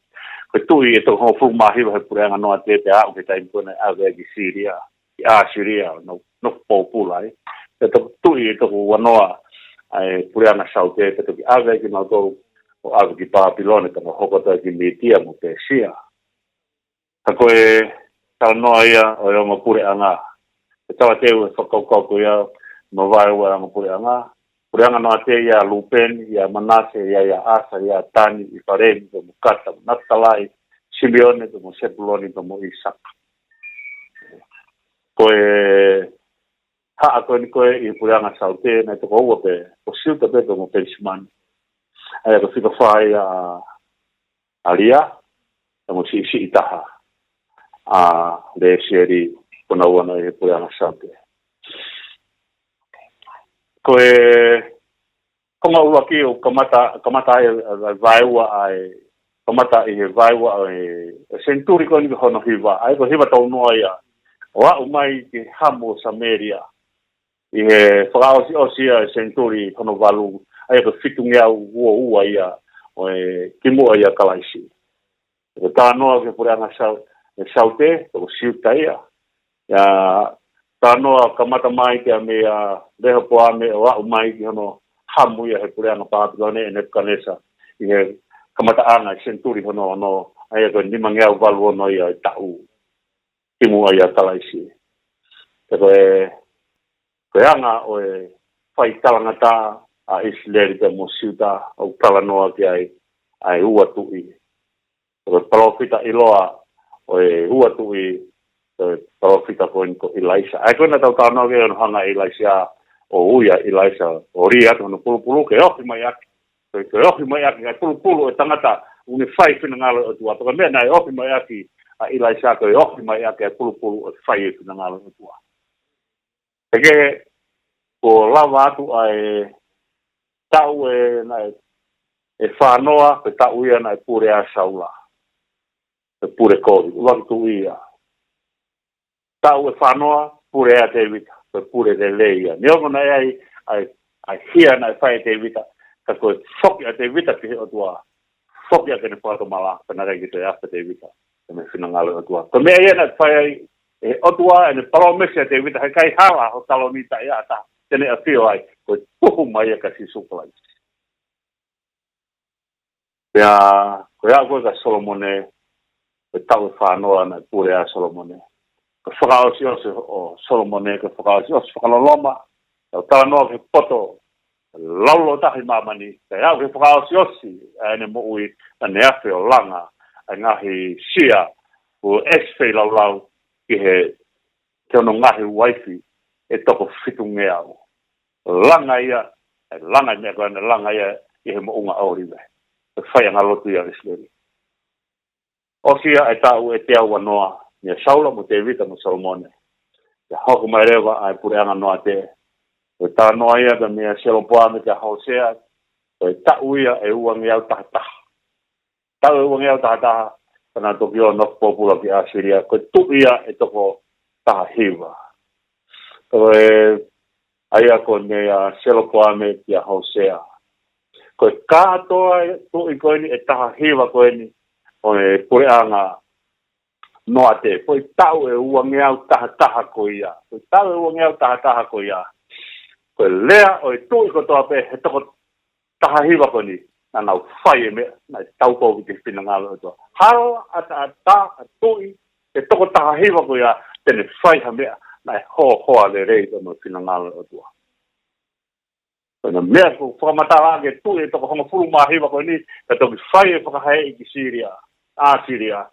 Ko e tuʻi ʻe toko hongofulu mā hiva he puleʻanga Noate, pea aʻu ki he taimi ko ē naʻe ʻave ki Sīlia, ki ʻAsīlia, ʻo nau, nau pōpula ai. Pea toki tuʻi ʻe toko uanoa ʻa e puleʻanga Saute, pea toki ʻave kimautolu ʻo ʻave ki Pāpilone, pea nau hoko atu ki Mītia mo Pēsia. Ka ko e talanoa ia ʻo e ongo puleʻanga. ʻE talateu e fakakaukau ko ia, mo e vaeua e ongo puleʻanga. Puleʻanga Noate ia, Lūpeni, ia Manase, ia, ia ʻAsa, ia Tani, ʻIfalemi, pea mo Kata, Nafitalai, Simione, pea mo Sepuloni, pea mo ʻIsaka. Ko e haʻa ko eni ko ē ʻi he puleʻanga Saute, naʻe toko ua pē, ko Siuta pē, pea mo Penisimani. ʻA ia ko e fika fā ia ʻa ʻa Lia, pea mo e siʻisiʻi taha ʻa Lesieli, ko naua naʻe ʻi he puleʻanga Saute. Ko e konga ʻuluaki ʻoku kamata, kamata ai e, e, e vaeua ʻa e, kamata ʻi he vaeua ʻa e, e senituli ko eni ko hono hiva, ʻa ia ko e hiva tolu noa ia, ʻo aʻu mai ki he hamu ʻo Samēlia ʻi he fakaʻosiʻosi ia e senituli hono valu, ʻa ia ko e fitungeau ua ua ia ʻo e kimuʻa ʻia Kalaisi. Ko e talanoa ki he puleʻanga Sau-, e Saute, ko Siuta ia. ʻA ia, talanoa kamata mai ki ai meia Lehopoame ʻo aʻu mai ki hono hamu ia he puleʻanga Pāpilone ʻe Nepukanesa ʻi he kamataʻanga e senituli hono ono, ʻa ia ko e nimangeau valu ono ia e taʻu kimuʻa ʻia Kalaisi. Pea ko e, ko e anga ʻo e fai talangataʻa ʻa ʻIsileli pea mo Siuta ʻoku talanoa ki ai ʻa e ua tuʻi. Ko e palōfita ʻiloa ʻo e ua tuʻi, ko e palōfita ko eni ko ʻIlaisa. ʻA ia ko ē naʻa tau talanoa ki ai hono hanga ʻe ʻIlaisa ʻo ui ʻa ʻIlaisa ʻo lī atu hono pulupulu ke ohi mai ʻaki. Ko e, ko e ohi mai ʻaki ʻa e pulupulu ʻo e tangata ʻoku ne fai e finangalo ʻo e ʻOtua. Pea ko e meʻa naʻe ohi mai ʻaki ʻa ʻIlaisa ko e ohi mai ʻaki ʻa e pulupulu ʻo e fai e finangalo ʻo e ʻOtua. Pea ko e, kuo lava atu ʻa e taʻu ē naʻe, ʻe fā noa, ko e taʻu ia naʻe pule ai ʻa Saula. Ko e pule kovi, ʻuluaki tuʻi ia. Taʻu ʻe fā noa, pule ʻa Tēvita, ko e pule lelei ia. Neongo naʻe ʻi ai ʻa e, ʻa e hia naʻe fai ʻe Tēvita, ka ko e foki ʻa Tēvita ki he ʻOtua, foki ʻa ʻene fakatomala, ka naʻe ʻikai ke toe afe ʻa Tēvita, ʻi he finangalo ʻo e ʻOtua. Ko e meʻa ia naʻe fai ai ʻe he ʻOtua ʻene palōmesi ʻa Tēvita, heʻikai hala ho taloni taʻe ʻatā, te ne ʻafio ai, ko e tuhu mai ia kia Sīsū Kalaisi. Pea, ko e aʻu ko ē kia Solomone, ʻi he taʻu ʻe fānoa naʻe pule ai ʻa Solomone. Ko e fakaʻosiʻosi ʻo Solomone, ko e fakaʻosiʻosi fakaloloma, ʻo talanoa ki he poto laulotahi ʻi māmani, kae aʻu ki he fakaʻosiʻosi ʻa ʻene moʻui, naʻa ne afe ʻo langa ʻa e ngaahi sia, ʻo ʻesi feilaulau ki he, ki hono ngaahi uaifi ʻe toko fitungeau. Langa ia, ʻe langa ia, meʻa ko ē naʻe langa ia ʻi he moʻunga ʻŌlive. ʻE faiʻanga lotu ia ʻIsileli. ʻOsi ia e taʻu ʻe teau ua noa, meia Saula mo Tēvita mo Solomone. Pea hoko mai leva ʻa e puleʻanga Noate. Ko e talanoa ia pea meia Selopoame kia Hōsea, ko e taʻu ia ʻe uangeau taha taha. Taʻu ʻe uangeau taha taha, pea naʻe toki ō ʻo nofo pōpula ki ʻAsilia, ko e tuʻi ia ʻe toko taha hiva. Ko e, ʻa ia ko eni ʻa Selopoame kia Hōsea. Ko e kātoa e tuʻi ko eni ʻe taha hiva ko eni ʻo e puleʻanga Noate, ko e taʻu ʻe uangeau taha taha ko ia. Ko e taʻu ʻe uangeau taha taha ko ia. Ko e lea ʻo e tuʻi kotoa pē he toko taha hiva ko eni, naʻa nau fai e meʻa naʻe taukovi ki he finangalo ʻo e ʻOtua. Hala ʻataʻatā ʻa e tuʻi ʻe toko taha hiva ko ia te ne fai ha meʻa naʻe hoahoa lelei pea mo e finangalo ʻo e ʻOtua. Ko e meʻa ko e fakamatala ki he tuʻi ʻe toko hongofulu mā hiva ko eni, ka toki fai e fakahēʻi ki Silia, ʻAsilia.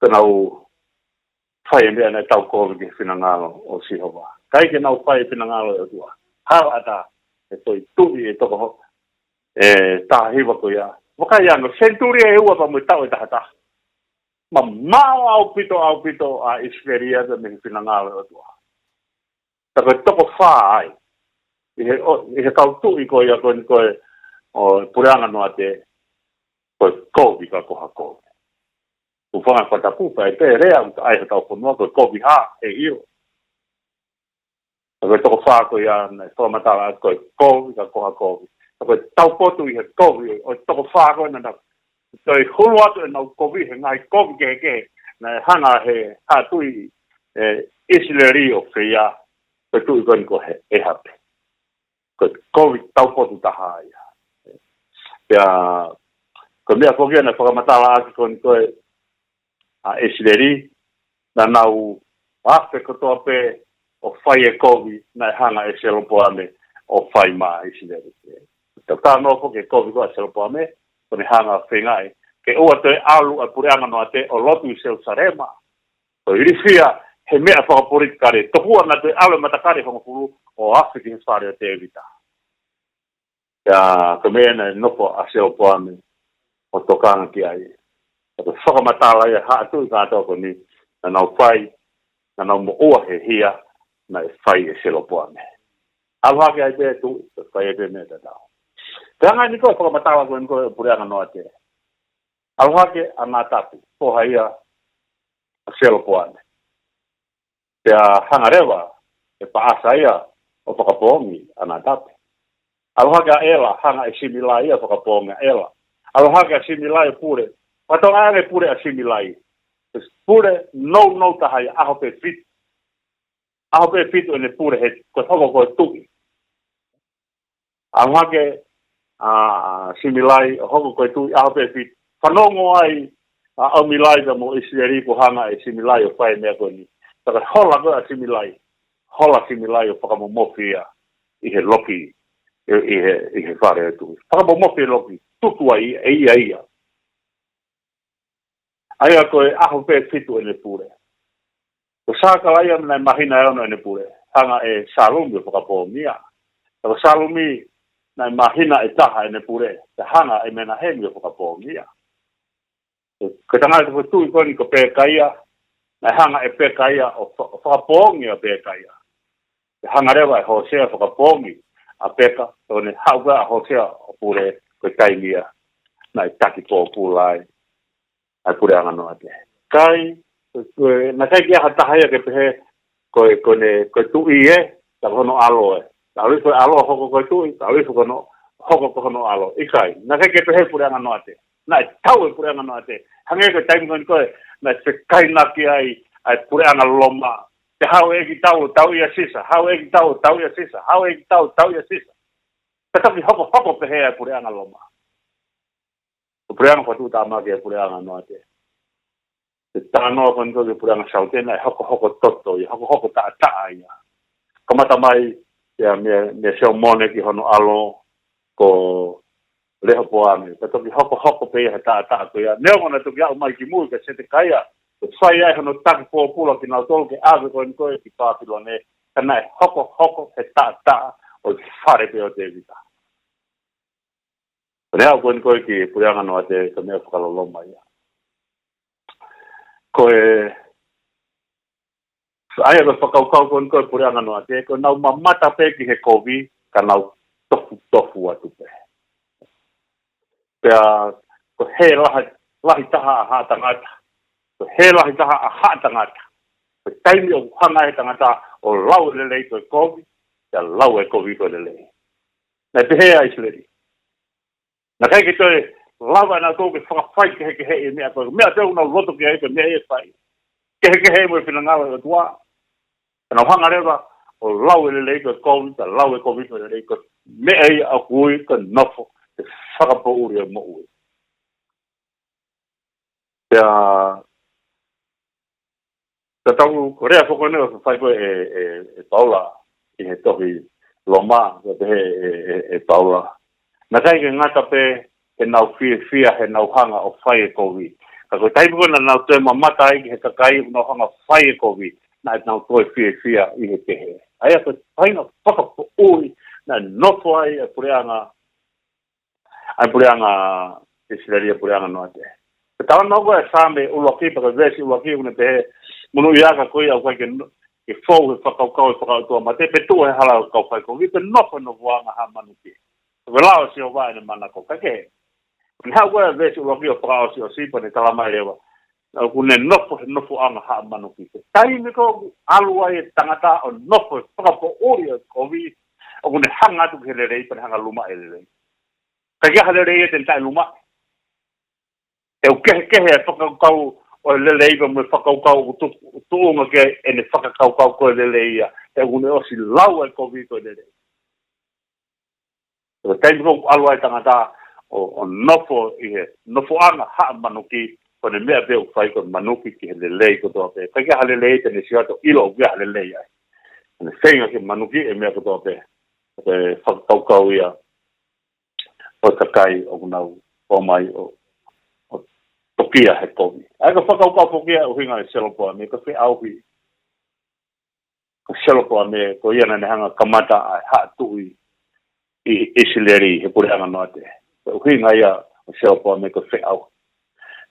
Ka nau fai e meʻa naʻe taukovi ki he finangalo ʻo Sihova. ʻIkai ke nau fai e finangalo ʻo e ʻOtua. Hala ʻatā e foʻi tuʻi ʻe toko ho-, ʻe taha hiva ko ia. Vakai ange, senituli ʻe ua pea mo e taʻu ʻe taha taha. Mamaʻo ʻaupito, ʻaupito ʻa ʻIsileli ia mei he finangalo ʻo e ʻOtua. Ka ko e toko fā ai ʻi he, ʻo, ʻi he kau tuʻi ko ia ko eni ko e, ʻo e puleʻanga Noate, ko e kovi ka ko ha kovi. Hūfanga he fakatapu pea ʻe pehē lea ʻa e ʻai hotau fonua ko e kovi hā, ʻe ʻilo. Ka ko e toko fā ko ia naʻe fakamatala ko e kovi ka ko ha kovi. Ka ko e taupotu ʻi he kovi, ʻo e toko fā ko ena naʻa nau toe hulu atu ʻenau kovi he ngaahi kovi kehekehe, naʻe hanga he haʻa tuʻi ʻe ʻIsileli ʻo feia, ko e tuʻi ko eni ko ʻĒhape. Ko e kovi taupotu taha ia. Pea, ko e meʻa foki ia naʻe fakamatala ʻaki ko eni ko e ʻa ʻIsileli, naʻa nau afe kotoa pē ʻo fai e kovi naʻe hanga ʻe Selopoame ʻo fai maʻa ʻIsileli. Tau talanoa foki ki he kovi ko ē ʻa Selopoame, ko ʻene hanga ʻo feingaʻi ke ʻoua toe ʻalu ʻa e puleʻanga Noate ʻo lotu ʻi Selusalema. ʻO ilifia he meʻa fakapolitikale, tokua naʻa toe ʻalu e matakali ʻe hongofulu ʻo afe ki he fale ʻo Tēvita. Pea ko e meʻa naʻe nofo ʻa Selopoame ʻo tokanga ki ai. Ka ko e fakamatala ia haʻa tuʻi kātoa ko eni, naʻa nau fai, naʻa nau moʻua he hia naʻe fai ʻe Selopoame. ʻAlu hake ai pē tuʻi, fai ai pē meʻa tatau. Pea hanga eni ko e fakamatala ko eni ko e puleʻanga Noate. ʻAlu hake ʻa Nātapi, foha ia ʻa Selopoame. Pea hanga leva ʻe Paʻasa ia ʻo fakapoongi ʻa Nātapi. ʻAlu hake ʻa ʻEla, hanga ʻe Similai ia ʻo fakapoongi ʻa ʻEla. ʻAlu hake ʻa Similai ʻo pule. Fakatokangaʻi ange e pule ʻa Similai. Pule nounou taha ia, ʻaho pē fitu. ʻAho pē fitu ʻene pule he, ko e hoko ko e tuʻi. ʻAlu hake ʻa, ʻa Similai ʻo hoko ko e tuʻi, ʻaho pē fitu. Fanongo ai ʻa ʻOmilai pea mo ʻIsileli kuo hanga ʻe Similai ʻo fai e meʻa ko eni. Pea ko e hola ko ē ʻa Similai, hola Similai ʻo fakamomofi ia ʻi he loki, ʻi, ʻi he, ʻi he fale ʻo e tuʻi. Fakamomofi e loki, tutu ai ʻe ia ia. ʻA ia ko e ʻaho pē fitu ʻene pule. Ko Sākalaia naʻe māhina ʻe ono ʻene pule, hanga ʻe Salumi ʻo fakapoongi ia. Ka ko Salumi naʻe māhina ʻe taha ʻene pule, pea hanga ʻe Menahemi ʻo fakapoongi ia. Ko e tangata ko e tuʻi ko eni ko Pekaia, naʻe hanga ʻe Pekaia ʻo fa-, ʻo fakapoongi ʻa Pekaia. Pea hanga leva ʻe Hōsea ʻo fakapoongi ʻa Peka, ʻo ne haʻu pē ʻa Hōsea ʻo pule, ko e taimi ia naʻe taki pōpula ai ʻa e puleʻanga Noate. Kai, ko e, naʻe ʻikai ke ʻi ai ha taha ia ke pehē, ko e, ko ʻene, ko e tuʻi ē, ka ko hono ʻalo ē. Ka ʻalu hifo e ʻalo ʻo hoko ko e tuʻi, ka ʻalu hifo ko hono, hoko ko hono ʻalo. ʻIkai, naʻe ʻikai ke pehē puleʻanga Noate. Naʻe tau e puleʻanga Noate. Hangē ko e taimi ko eni ko ē, naʻe fekainaki ai ʻa e puleʻanga Loma. Te haʻu e ʻEiki Tau, tauʻi ʻa Sisa. Haʻu e ʻEiki Tau, tauʻi ʻa Sisa. Haʻu e ʻEiki Tau, tauʻi ʻa Sisa. Pea toki hokohoko pehē ʻa e puleʻanga Loma. Ko e puleʻanga fakatuʻutāmaki ʻa e puleʻanga Noate. Te talanoa ko eni ko e puleʻanga Saute naʻe hokohoko toto ia, hokohoko taʻataʻa ia. Kamata mai ia mei, mei Selomone ki hono ʻalo ko Lehopoame. Ka toki hokohoko pē ia he taʻataʻa ko ia. Neongo naʻe toki aʻu mai ki mui kia Setekaia, ʻo fai ai hono taki pōpula kinautolu ke ʻave ko eni ko e ki Papilone, ka naʻe hokohoko he taʻataʻa ʻo e fale pē ʻo Tēvita. Pea ne aʻu ko eni ko e ki puleʻanga Noate, ko e meʻa fakaloloma ia. Ko e, ʻa ia ko e fakakaukau ko eni ko e puleʻanga Noate, ko ʻenau mamata pē ki he kovi, ka nau tofutofu atu pē. Pea ko e hē lahi, lahi taha ʻa haʻa tangata, ko e hē lahi taha ʻa haʻa tangata, ko e taimi ʻoku hanga ai e tangata ʻo lau e lelei ko e kovi, pea lau e kovi ko e lelei. Naʻe pehē ʻa ʻIsileli. Naʻe ʻikai ke toe lava ʻe nautolu ke fakafai kehekehe e meʻa ko e, meʻa te u nau loto ki ai ko e meʻa ia ʻe fai kehekehe mo e finangalo ʻo e ʻOtua. Ka nau hanga leva ʻo lau e lelei ko e kovi, pea lau e kovi ko e lelei, ko e meʻa ia ʻoku ui ko e nofo he fakapoʻuli ʻo e moʻui. Pea, pea tau, ko e lea foki eni ʻoku fai ko ē ʻe, ʻe, ʻe Paula ʻi he tohi Loma, ʻoku pehē ʻe, ʻe, ʻe Paula. Naʻe ʻikai ke ngata pē heʻenau fiefia heʻenau hanga ʻo fai e kovi, ka ko e taimi ko ē naʻa nau toe mamata ai ki he kakai ʻoku nau hanga ʻo fai e kovi, naʻa nau toe fiefia ʻi he pehē. ʻA ia ko e faʻahinga fakapoʻuli naʻe nofo ai e puleʻanga, ʻa e puleʻanga ʻIsileli, ʻa e puleʻanga Noate. Ko e talanoa ko ē ʻa e Saame ʻuluaki, pea ko e veesi ʻuluaki, ʻoku ne pehē, monūʻiaʻaki ko ia ʻoku ʻikai ke no-, ke fou he fakakaukau ʻo e fakaʻotuamate, pe tuʻu he hala ʻo e kau faikovi, pe nofo he nofoʻanga ʻo haʻa manuki. Ko e lao ʻo Sihova ʻene manako, kae kehe. Ko ʻene haʻu ko ē ʻa e veesi ʻuluaki ʻo fakaʻosiʻosi, pea ne talamai leva ʻoku ne nofo he nofoʻanga ʻo haʻa manuki. Ko e taimi ko ē ʻoku ʻalu ai e tangata ʻo nofo he fakapoʻuli ʻo e kovi, ʻoku ne hanga atu ki he lelei, pea ne hanga ʻo lumaʻi e lelei. Ka ʻikai ha lelei ia te ne taʻelumaʻi. He ʻoku kehekehe e fakakaukau ʻo e lelei pea mo e fakakaukau ʻoku tu-, tuʻunga ki ai ʻene fakakaukau ko e lelei ia. He ʻoku ne ʻosi lau e kovi ko e lelei. Ko e taimi ko ē ʻoku ʻalu ai e tangata ʻo, ʻo nofo ʻi he nofoʻanga ʻo haʻa manuki, ko ʻene meʻa pē ʻoku fai ko e manuki ki he lelei kotoa pē. Ka ʻikai ha lelei te ne sio atu ʻo ʻilo ʻoku ʻikai ha lelei ai. Ko ʻene feinga ke manuki e meʻa kotoa pē. Ko e fakakaukau ia ʻo e kakai ʻoku nau ō mai ʻo, ʻo tokia he kovi. ʻA ia ko e fakakaukau foki ia ʻuhinga ʻe Selopoame, ko e feʻauhi. Ko Selopoame, ko ia naʻa ne hanga ʻo kamata ʻa e haʻa tuʻi ʻi ʻIsileli he puleʻanga Noate. Ko e ʻuhinga ia ʻo Selopoame ko e feʻauhi.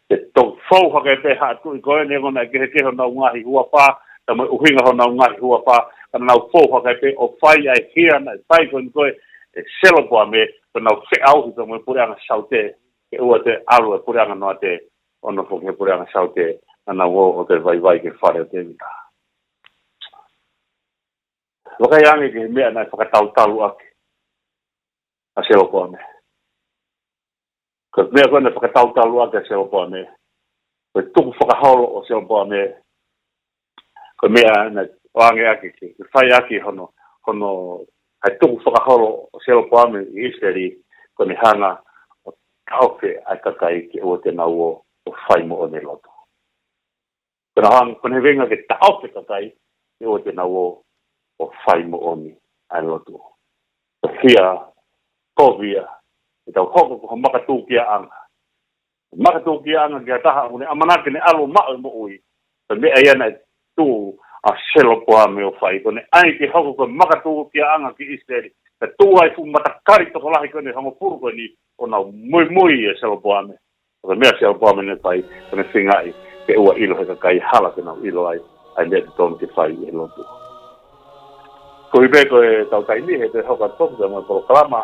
Te tau fou hake pē haʻa tuʻi ko eni, neongo naʻe kehekehe honau ngaahi huafa, pea mo e ʻuhinga honau ngaahi huafa, ka nau fou hake pē ʻo fai ʻa e hia naʻe fai ko eni ko ē ʻe Selopoame, ko ʻenau feʻauhi pea mo e puleʻanga Saute, ke ʻoua te ʻalu e puleʻanga Noate ʻo nofo ki he puleʻanga Saute, naʻa nau ō ʻo toe vaivai ki he fale ʻo Tēvita. Vakai ange ki he meʻa naʻe fakatautalu ʻaki ʻa Selopoame. Ko e meʻa ko ē naʻe fakatautalu ʻaki ʻa Selopoame, ko e tukufakaholo ʻo Selopoame, ko e meʻa naʻe ʻoange ʻaki ke, ke fai ʻaki hono, hono, ʻa e tukufakaholo ʻo Selopoame ʻi ʻIsileli, ko ʻene hanga ʻo taʻofi ʻa e kakai ke ʻoua te nau ō ʻo fai moʻoni e lotu. Ko ʻene hanga, ko ʻene feinga ke taʻofi e kakai ke ʻoua te nau ō ʻo fai moʻoni ʻa e lotu. Ko e hia kovi ia, ke tau hoko ko ha makatūkiaʻanga. Makatūkiaʻanga ki ha taha ʻoku ne ʻamanaki ke ne ʻalu ʻo maʻu e moʻui. Ko e meʻa ia naʻe tuʻu ʻa Selopoame ʻo fai, ko ʻene ʻai ke hoko ko e makatūkiaʻanga ki ʻIsileli. Ka tuʻu ai e fuʻu matakali tokolahi ko eni ʻe hongofulu ko eni ʻo nau muimui ʻia Selopoame. Ko e meʻa ʻa Selopoame naʻe fai, ko ʻene feingaʻi ke ʻoua ʻilo ʻe he kakai e hala ke nau ʻilo ai ʻa e meʻa totonu ke fai ʻi he lotu. Koeʻuhi pē ko e tau taimi he te hoko atu foki mo e polokalama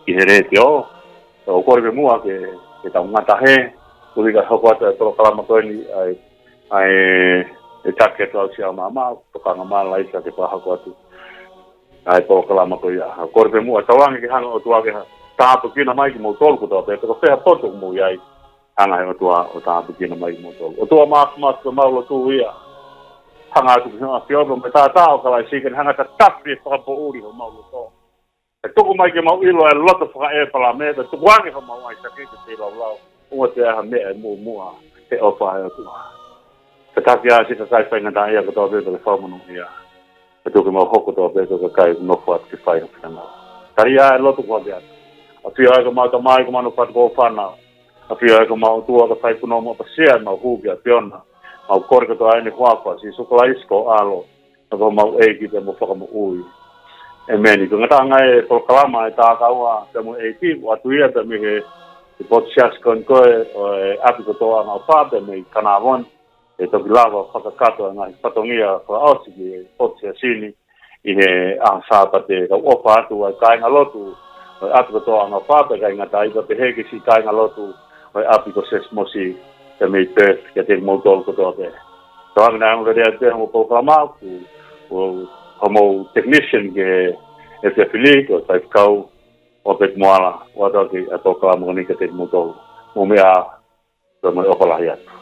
ʻi he letiō. ʻOku ou kole pē muʻa ke, ke tau ngata hē, koeʻuhi ka hoko atu e polokalama ko eni ʻa e, ʻa e, ʻe taki atu au siʻa māmā, tokanga mai Laisa ke fakahoko atu ʻa e polokalama ko ia. ʻOku ou kole pē muʻa, tauange ke hanga ʻe he ʻOtua ke tāpuekina mai kimoutolu kotoa pē, pe ko fē ha potu ʻoku mou ʻi ai, hanga ʻe he ʻOtua ʻo tāpuekina mai kimoutolu. ʻOtua Māfimafi, ko ʻemau lotu ia. Hanga atu ki he ʻAfiona mo e taʻataʻa ʻo Kalaisi ke ne hanga ʻo tatafi e fakapoʻuli homau loto. Ke tuku mai ke mau ʻilo e loto faka-ʻĒpalame, ke tukuange homau ʻAisake ke feilaulau, ʻoua ʻe ʻi ai ha meʻa ʻe muʻomuʻa he ʻofa ʻa e ʻOtua. Ke taki ʻa e siʻi kakai faingataʻaʻia kotoa pē ʻoku ke fakamonūʻia. Ke tuku ke mau hoko kotoa pē ko e kakai ʻoku nofo atu ke fai ho finangalo. Tali ʻa e lotu kuo ke ʻatu. ʻAfio ai ko homau Tamai, ko homau Fatu ko e fānau. ʻAfio ai ko homau ʻOtua, ke fai punou mo ʻapasia ʻemau hū ki ʻAfiona. Mau kole kotoa ʻi he huafa ʻo Sīsū Kalaisi ko ho ʻAlo, ko homau ʻEiki pea mo e Fakamoʻui. ʻEmeni. Ko e ngataʻanga ʻo e polokalama ʻa e Tākaua pea mo e ʻEiki, ʻoatu ia pea mei he, he Potisiasi Konikoi ʻo e ʻapi kotoa ʻAngaʻofa pea mei Kanavon. ʻE toki lava fakakakato ʻa e ngaahi fatongia fakaʻosi ki he Potisiasi ni ʻi he ʻaho Sāpate. Kau ʻofa atu ʻa e kāingalotu ʻo e ʻapi kotoa ʻAngaʻofa pea ʻikai ngata ai, pea pehē ki he siʻi kāingalotu ʻo e ʻapi ko Sesimosi pea mei Perth, kiate kimoutolu kotoa pē. Tau hanga ʻo ongoʻi lelei atu pē hoʻomou polokalama, ʻoku, ʻoku, homou technician ki he efiafi ni, ko e faifekau ʻOpeti Moala, ʻoatu ʻaki ʻa e polokalama ko eni kiate kimoutolu. Mou meʻa ā, pea mo e ʻofa lahi atu.